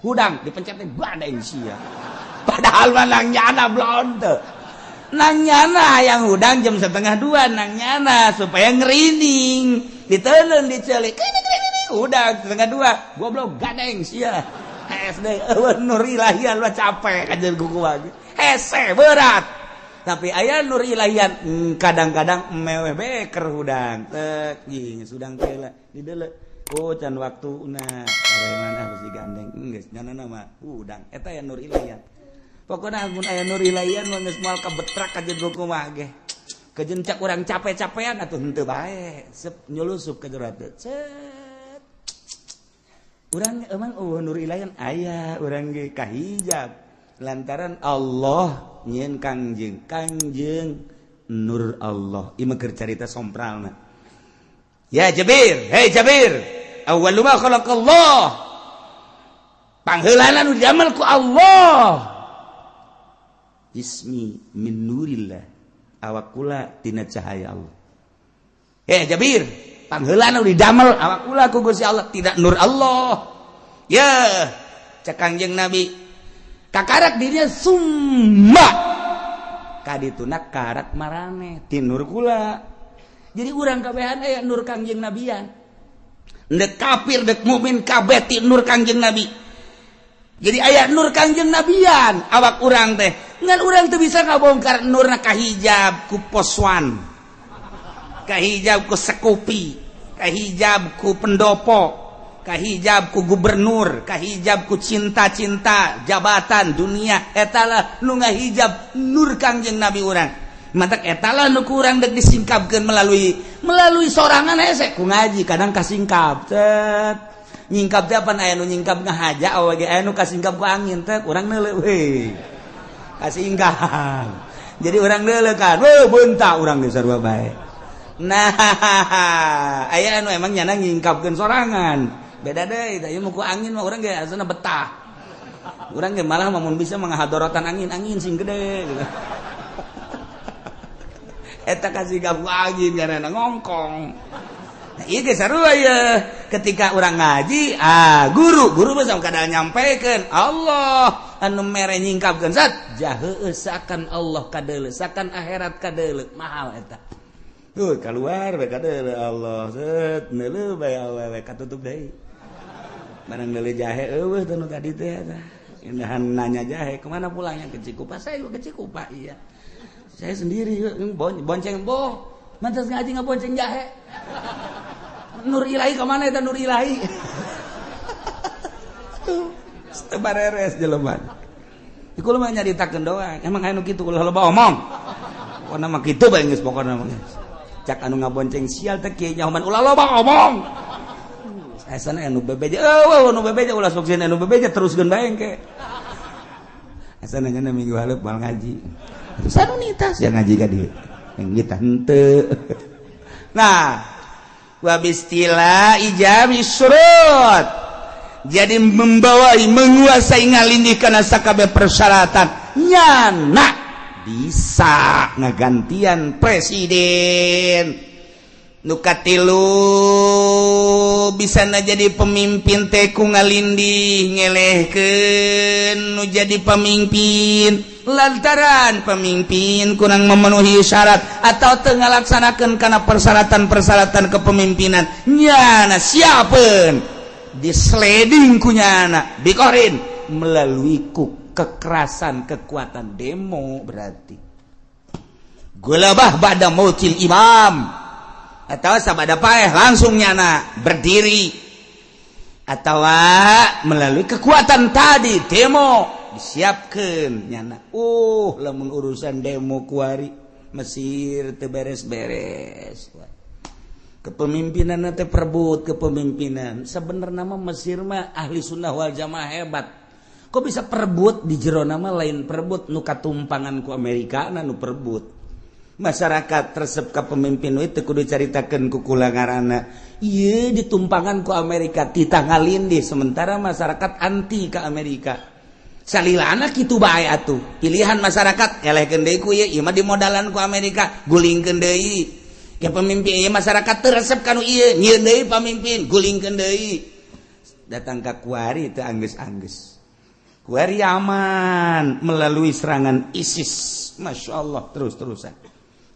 hudang dipencet teh badai sia. Padahal mah nang nyana belum teu. Nang nyana yang hudang jam 1.30, nang nyana supaya ngerining ditelen dicelik hudang 1.30, goblok, gadeng sia. SD eueuh nur ilahian mah capek kajeun kuku lagi hese berat, tapi aya nur ilahian kadang-kadang meweh beker hudang tek jing hudang teh lah dideuleu, oh, can waktuna, pareman harus digandeng, geus nyana mah hudang. Eta aya nur ilahian. Pokoknya mun aya nur ilahian mah geus moal kabetrak kajeun kumaha ge. Kejencak urang capek-capean atuh henteu bae, sep nyulusup ka jero hate. Cet. Urang emang eueuh nur ilahian, aya urang ge kahijab lantaran Allah nyieun Kangjeng, Kangjeng nur Allah. Ieu mah keur carita sompralna. Ya Jabir, hey Jabir, awwalu ma khalaqallah. Pangheulana nu didamel ku Allah. Jismi min nurillah, awak kula tina cahaya Allah. Eh Jabir, pangheulana didamel awak kula ku Gusti Allah tidak nur Allah ya. Cek Kangjeng Nabi kakarak dirinya summa kadituna karak marane ti nur kula. Jadi urang kabehan aya nur Kangjeng Nabian, dek kafir dek mukmin kabeh ti nur Kangjeng Nabi. Jadi aya nur Kangjeng Nabian awak urang teh. Ngan urang teu bisa ngabongkar nurna, kahijab ku poswan, kahijab ku sekupi, kahijab ku pendopo, kahijab ku gubernur, kahijab ku cinta-cinta jabatan dunia. Etalah nu ngahijab nur Kangjeng Nabi urang. Matak etalah nu kurang dek disingkapkeun melalui melalui sorangan hese ku ngaji. Kadang kasingkap, cet, nyingkap teh apa, aya nu nyingkap ngahaja awak ge, aya nu kasingkap ku angin teh, urang neuleuh we kasingkap. Jadi urang neuleuh kan, weh, bentak urang geus sarua bae. Nah, aya anu emang nyana nyingkapkeun sorangan, beda deui. Tah, ieu mah ku angin mah urang ge asana betah. Urang ge malah mun bisa menghadorotan angin, angin sing gede gitu. Eta kasingkap ku angin karena ngongkong. Nah, iya ge sarua ya. Ketika orang ngaji, ah, guru, guru mah sama kadang nyampaikan Allah anu mere nyingkapkeun zat jahe sakan Allah kadeuleu, sakan akhirat kadeuleu, mahal eta. Tuh keluar bae kadeuleu Allah, set neuleuh bae awewe katutup deui. Barang neuleuh jahe eueuh teh nu tadi teh eta. Indahan nanya jahe, "Kemana pulangnya?" "Ke Cikupa." "Saya juga ke Cikupa." "Iya." "Saya sendiri bonceng." Boh, mantas ngaji ngabonceng jahe. Nur ilahi kemana itu nur ilahi? Teu bareres jelema. Iku mah nyaritakeun doang. Emang aya nu kitu, ulah loba omong. Pokona mah kitu bae geus, pokona mah. Cak anu ngabonceng, sial teh kieu nyahoman ulah loba omong. Asana anu bebeja, eueuh anu bebeja ulah sok sieun, anu bebeja teruskeun bae engke. Asana nya minggu hareup moal ngaji. Sanunitas ya ngaji ka dieu. Yang kita henteu. Nah, wabistila ijami surut, jadi membawai menguasai ngalindih kana sakabeh persyaratan nyana. Bisa ngagantian presiden. Nu katilu, bisa na jadi pemimpin teh ku ngalindih, ngelehkeun nu jadi pemimpin lantaran pemimpin kurang memenuhi syarat atau teu ngalaksanakeun kana persyaratan-persyaratan kepemimpinan. Nyana siapeun disleding ku nyana bikorin melalui ku kekerasan, kekuatan demo. Berarti gulabah ba'da mautil imam atau sabada paeh langsung nyana berdiri atau melalui kekuatan tadi, demo disiapkan nyana. Lamun urusan demo kuari Mesir teu beres-beres kepemimpinan teh, perebut kepemimpinan. Sebenarnya mah Mesir mah ahli sunnah wal jamaah hebat, kok bisa perebut di jero nama? Lain perebut nu katumpangan ku Amerika, nu perebut masyarakat resep ka pemimpin itu. Kudu caritakeun ku kula ngaranna ieu ditumpangan ku Amerika, titah ngalindih, sementara masyarakat anti ke Amerika. Salilana kitu bae atuh, pilihan masyarakat elehkeun deui ku ieu, ieu mah dimodalan ku Amerika, gulingkeun deui. Ya pemimpin ieu masyarakat teu resep kanu ieu, nyieun deui pamimpin, gulingkeun deui. Datang ka kuari teu anggeus-anggeus. Kuari aman melalui serangan ISIS. Masya Allah, terus-terusan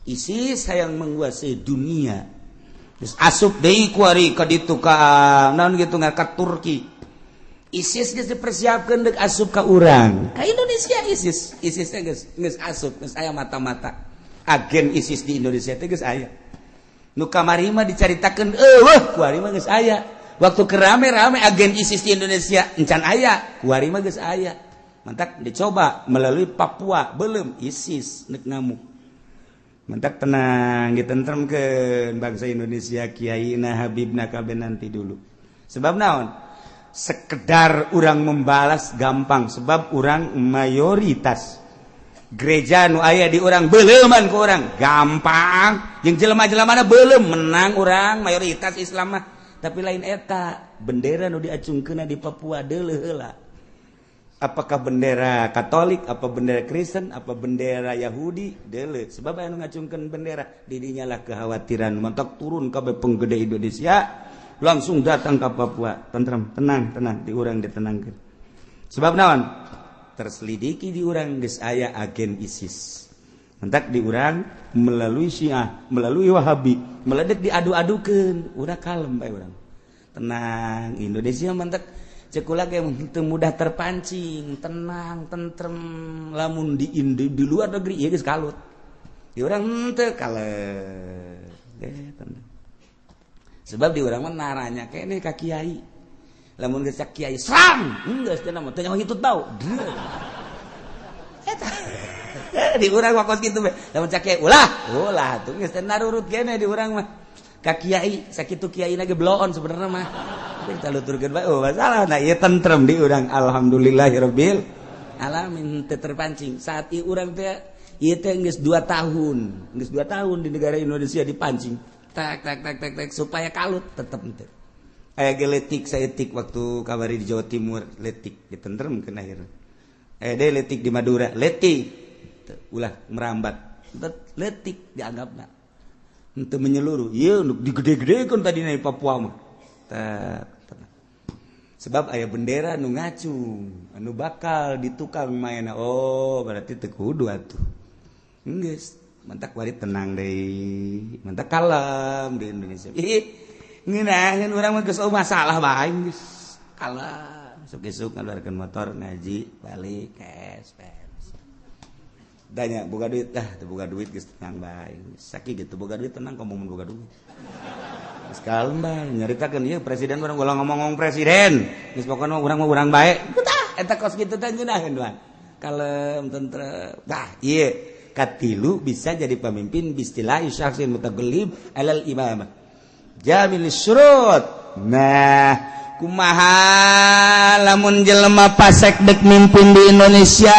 ISIS yang menguasai dunia. Terus asup deui kuari ka ditu, ka naon gitu, ka Turki. ISIS geus dipersiapkeun deuk asup ka urang, ka Indonesia. ISIS, ISIS teh geus geus asup, geus aya mata-mata agen ISIS di Indonesia teh geus aya. Nu kamari mah dicaritakeun eueuh, kuari mah geus aya. Waktu kerame-rame agen ISIS di Indonesia encan aya, kuari mah geus aya. Mantak dicoba melalui Papua, belum ISIS nek ngamuk. Mantak tenang, ditentremkeun bangsa Indonesia, kiai na, habibna, kabeh nanti dulu. Sebab naon? Sekedar orang membalas gampang, sebab orang mayoritas. Gereja nu aya di urang beleuman ku urang gampang, jeung jelema-jelema belum menang urang mayoritas Islam mah. Tapi lain eta, bendera nu diacungkeun di Papua deuleuh heula. Apakah bendera Katolik, apa bendera Kristen, apa bendera Yahudi, deuleuh. Sebab anu ngacungkeun bendera, didinya lah kekhawatiran. Mantak turun kabeh penggede Indonesia langsung datang ke Papua. Tentrem, tenang, tenang, di urang ditenangkeun. Sebab naon? Terselidiki di urang geus aya agen ISIS. Mantak di urang melalui Syiah, melalui Wahabi, meledek diadu-adukeun, udah kalem bae urang. Tenang, Indonesia mantak cek kula ge teu mudah terpancing, tenang, tentrem. Lamun di luar negeri ieu geus kalut. Di urang henteu, kalem. Tenang. Sebab di urang mah naranya keneh ka kiai. Lamun geus kiai serang, geus teh mah teu nyaho hitut bau. Eta. Di urang mah kos kitu we. Lamun cak kiai ulah, ulah tuh geus teh narurut keneh di urang mah. Ka kiai, sakitu kiai ge bloon sebenarnya mah. Kita luturkeun bae, oh masalah. Nah, ieu tentrem di urang, alhamdulillahirabbil alamin, teu terpancing. Saat ieu urang teh ieu teh geus 2 tahun, geus 2 tahun di negara Indonesia dipancing. Tak tak tak tak tak supaya kalut tetep henteu. Aya ge letik saeutik waktu kabari di Jawa Timur, letik ditentremkeun akhirna. Aya deui letik di Madura, letik ulah merambat. Letik dianggapna. Henteu menyeluruh. Ieu nu digede-gedekeun tadi di Papua mah. Sebab aya bendera nu ngacung, anu bakal ditukang mainna. Oh, berarti teu kudu atuh. Geus, mantak wari tenang deui. Mantak kalem di Indonesia. Ih, ngeunaheun urang mah geus masalah bae geus. Kalem, isuk-isuk ngaluarkeun motor ngaji, balik cash beres. Tanya boga duit dah, teu boga duit geus tenang bae. Sakieu gitu boga duit tenang, komo mun boga duit. Geus kalem bae, nyaritakeun ieu presiden urang ulah ngomong-ngomong presiden. Geus pokona urang mah urang bae. Tah, eta kos kitu teh ngeunaheun mah. Kalem, tentrem. Tah, ieu katilu bisa jadi pemimpin bistilahi syakhsin mutagallib alal imamah. Jamil syurut. Nah, kumaha lamun jelema pasek dek mimpin di Indonesia,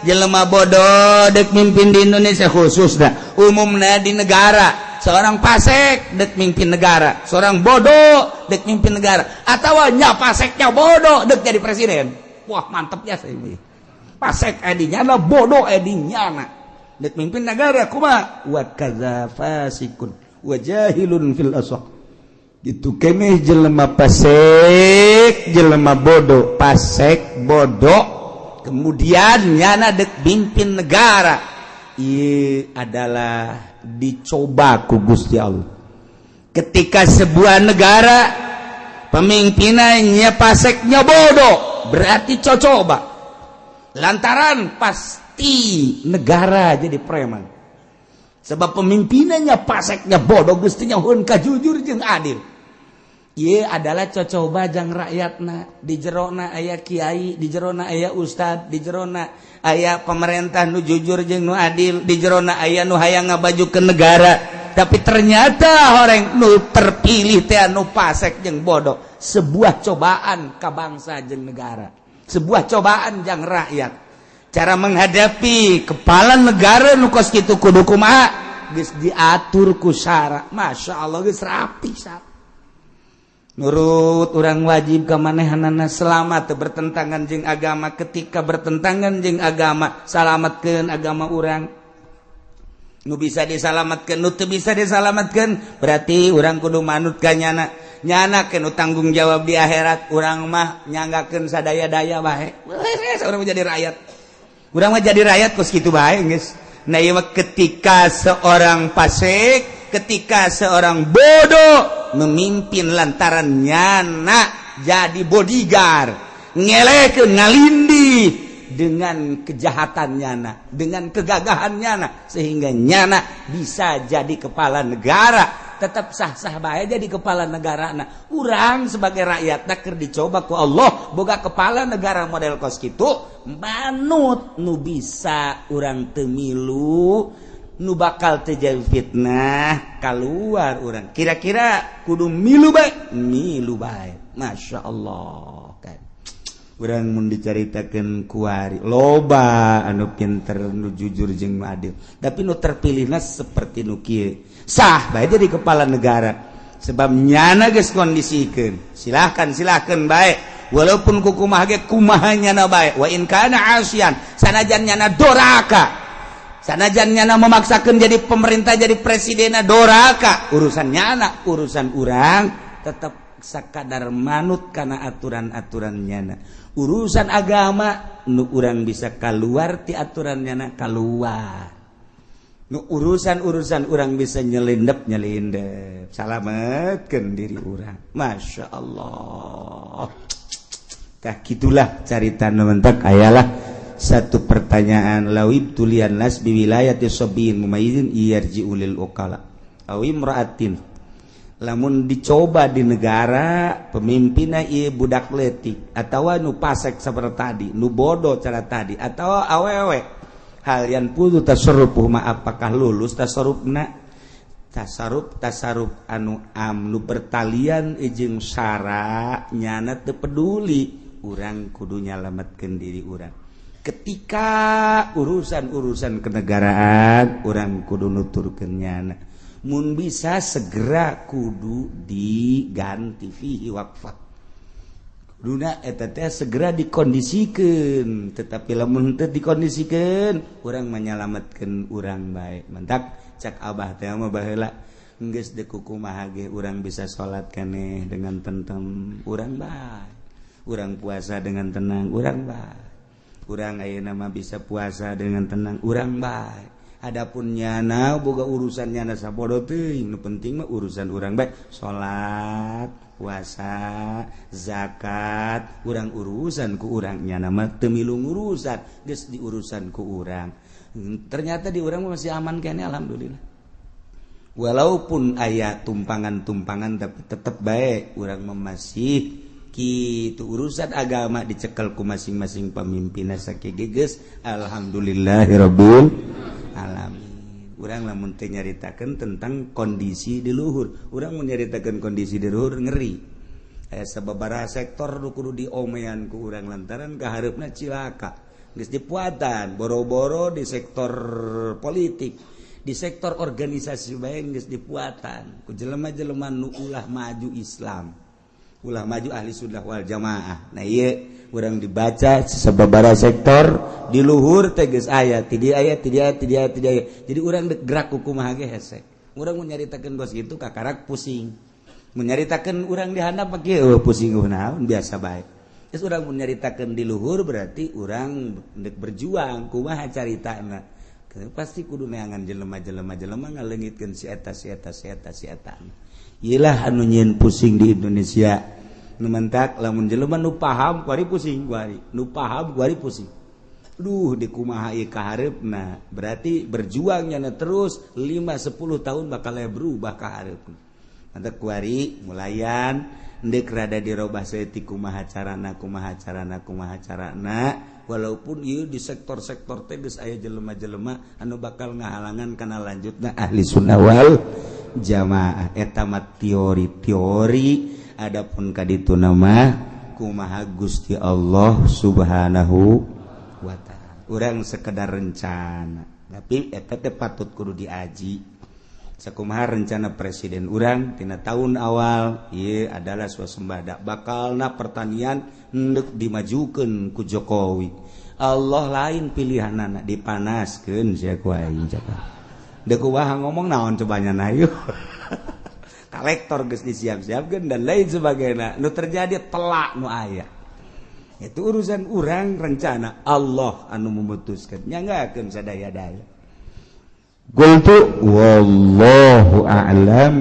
jelema bodoh dek mimpin di Indonesia khususnya, umumnya di negara, seorang pasek dek mimpin negara, seorang bodoh dek mimpin negara, atau nya paseknya bodoh dek jadi presiden. Wah, mantep ya saya ini. Pasek edinya lah, bodoh edinya. Nah, Dek mimpin negara kumaha? Wa kadza fasikun wa jahilun fil asah. Gitu keneh jelema pasek, jelema bodoh, pasek bodoh, kemudian nyana dek mimpin negara. Ieu adalah dicoba ku Gusti Allah. Ketika sebuah negara pemimpinannya paseknya bodoh, berarti cocoba. Lantaran pasti negara jadi preman. Sebab pemimpinannya paseknya bodoh, gustinya hun kajujur jeung adil. Ieu adalah cocoba jang rakyatna. Di jerona aya kiai, di jerona aya ustad, di jerona aya pemerintah nu jujur jeung nu adil, di jerona aya nu hayang ngabaju ke negara. Tapi ternyata orang nu terpilih teh nu pasek jeung bodoh. Sebuah cobaan ka bangsa jeung negara, sebuah cobaan jang rakyat. Cara menghadapi kepala negara nu kos kitu kudu kumaha? Geus diatur ku syara. Masya Allah, geus rapi syara. Nurut orang wajib ke manehanana selama teu bertentangan jeung agama. Ketika bertentangan jeung agama, salamatkeun agama urang. Nu bisa disalamatkeun, nu teu bisa disalamatkeun, berarti urang kudu manut ka nyana. Nyana nu tanggung jawab di akhirat, urang mah nyanggakeun sadaya-daya bae. Urang mah jadi rakyat. Urang mah jadi rakyat kos kitu bae geus. Nah, ieu mah ketika seorang fasik, ketika seorang bodoh memimpin lantaran nyana jadi bodyguard, ngelekeun ngalindi dengan kejahatan nyana, dengan kegagahan nyana, sehingga nyana bisa jadi kepala negara. Tetap sah-sah bae jadi kepala negara. Nah, urang sebagai rakyat keur dicoba ku Allah boga kepala negara model kos kitu, manut. Nu bisa urang teu milu, nu bakal terjadi fitnah keluar, urang kira-kira kudu milu bae, milu bae. Masya Allah kan urang mun dicaritakeun kuari loba anu pinter, nu jujur jeung nu adil, tapi nu terpilihna seperti nu kieu, sah bae jadi kepala negara sebab nyana geus kondisikeun. Silahkan, silahkan bae, walaupun kukumaha ge kumaha nyana bae. Wa in kana asian, sanajan nyana doraka, sanajan nyana memaksakan jadi pemerintah, jadi presiden doraka, urusan nyana. Urusan urang tetap sakadar manut karena aturan-aturan nyana. Urusan agama nu urang bisa keluar ti aturan nyana, keluar. Nu urusan-urusan urang bisa nyelindep, nyelindep, salametkeun diri urang. Masya Allah. Tah, gitulah carita nu mentek. Ayalah satu pertanyaan, lawib tulian nas biwilayati sabiyin mumayyizin yarji'u lil uqala aw imra'atin. Lamun dicoba di negara pemimpinna ieu budak leutik atawa nu pasek seperti tadi, nu bodoh cara tadi, atau awewe, hal yanfudzu tasarrufuhu ma, apakah lulus tasarrufna? Tasarruf, tasarruf anu am, nu bertalian jeung syara, nyana teu peduli. Urang kudu nyalametkeun diri urang. Ketika urusan-urusan kenegaraan, urang kudu nuturkeun nyana. Mun bisa segera kudu diganti. Fihi waqfah. Kuduna eta teh segera dikondisikan, tetapi lamun teu dikondisikan, urang menyelamatkan urang bae. Mentak cak abah teh mah baheula, geus deuk kumaha ge urang bisa salat keneh dengan tentrem, urang bae. Urang puasa dengan tenang, urang bae. Urang ayeuna mah bisa puasa dengan tenang, urang bae. Adapun nyana boga urusan nyana sabodo teuing, nu penting mah urusan urang bae, salat, puasa, zakat, urang urusan ku urang. Nyana mah teu milu urusan, geus diurusan ku urang. Ternyata di urang masih aman kene, alhamdulillah. Walaupun aya tumpangan-tumpangan, tapi tetep bae urang masih kitu. Urusan agama dicekel ku masing-masing pemimpin sakieu geus, alhamdulillahirabbil alamin. Urang lamun teu nyaritakeun tentang kondisi di luhur, urang mun nyaritakeun kondisi di luhur ngeri. Aya sababaraha sektor nu kudu diomean ku urang lantaran kahareupna cilaka. Geus dipuatan boro-boro di sektor politik, di sektor organisasi bae geus dipuatan ku jelema-jelema nu ulah maju Islam. Ulah maju ahli sunnah wal jamaah. Nah, ieu urang dibaca sababaraha sektor di luhur teh geus aya, ti dieu aya, ti dieu aya, ti dieu aya, ti dieu aya. Jadi urang dek gerak ku kumaha ge hese. Urang mun nyaritakeun kos kitu kakarak pusing. Mun nyaritakeun urang di handap mah kieu, eueuh pusing eueuh naon, biasa bae. Geus urang mun nyaritakeun di luhur berarti urang dek berjuang kumaha caritana. Pasti kudu neangan jelema-jelema jelema ngaleungitkeun si eta, si eta, si eta, si eta. Iyalah anu nyieun pusing di Indonesia. Nu mentak lamun jelema nu paham kuari pusing, kuari nu paham kuari pusing. Duh, di kumaha ieu kahareupna? Berarti berjuangnya na terus 5 10 tahun bakal berubah kahareupna. Mantap kuari mulayan ndek rada dirobah saeutik, kumaha carana, kumaha carana, kumaha carana, walaupun ieu di sektor-sektor teh geus aya jelema-jelema anu bakal ngahalangan kana lanjutna ahli sunnah wal jamaah. Eta mah teori-teori. Adapun kaditu nama kumaha Gusti Allah Subhanahu wa Ta'ala, urang sekedar rencana, tapi eta teh patut kudu diaji. Sakumaha rencana presiden urang tina tahun awal ieu adalah swasembada, bakalna pertanian endek dimajukeun ku Jokowi. Allah lain pilihanana, dipanaskeun sia ku aing. Coba dek kumaha ngomong naon cobanya na yeuh. Kolektor geus disiap-siapkeun dan lain sebagainya. Nu terjadi telak nu aya itu urusan urang, rencana Allah anu memutuskan, nyanggakeun sadaya-daya. Qultu wallahu a'lam.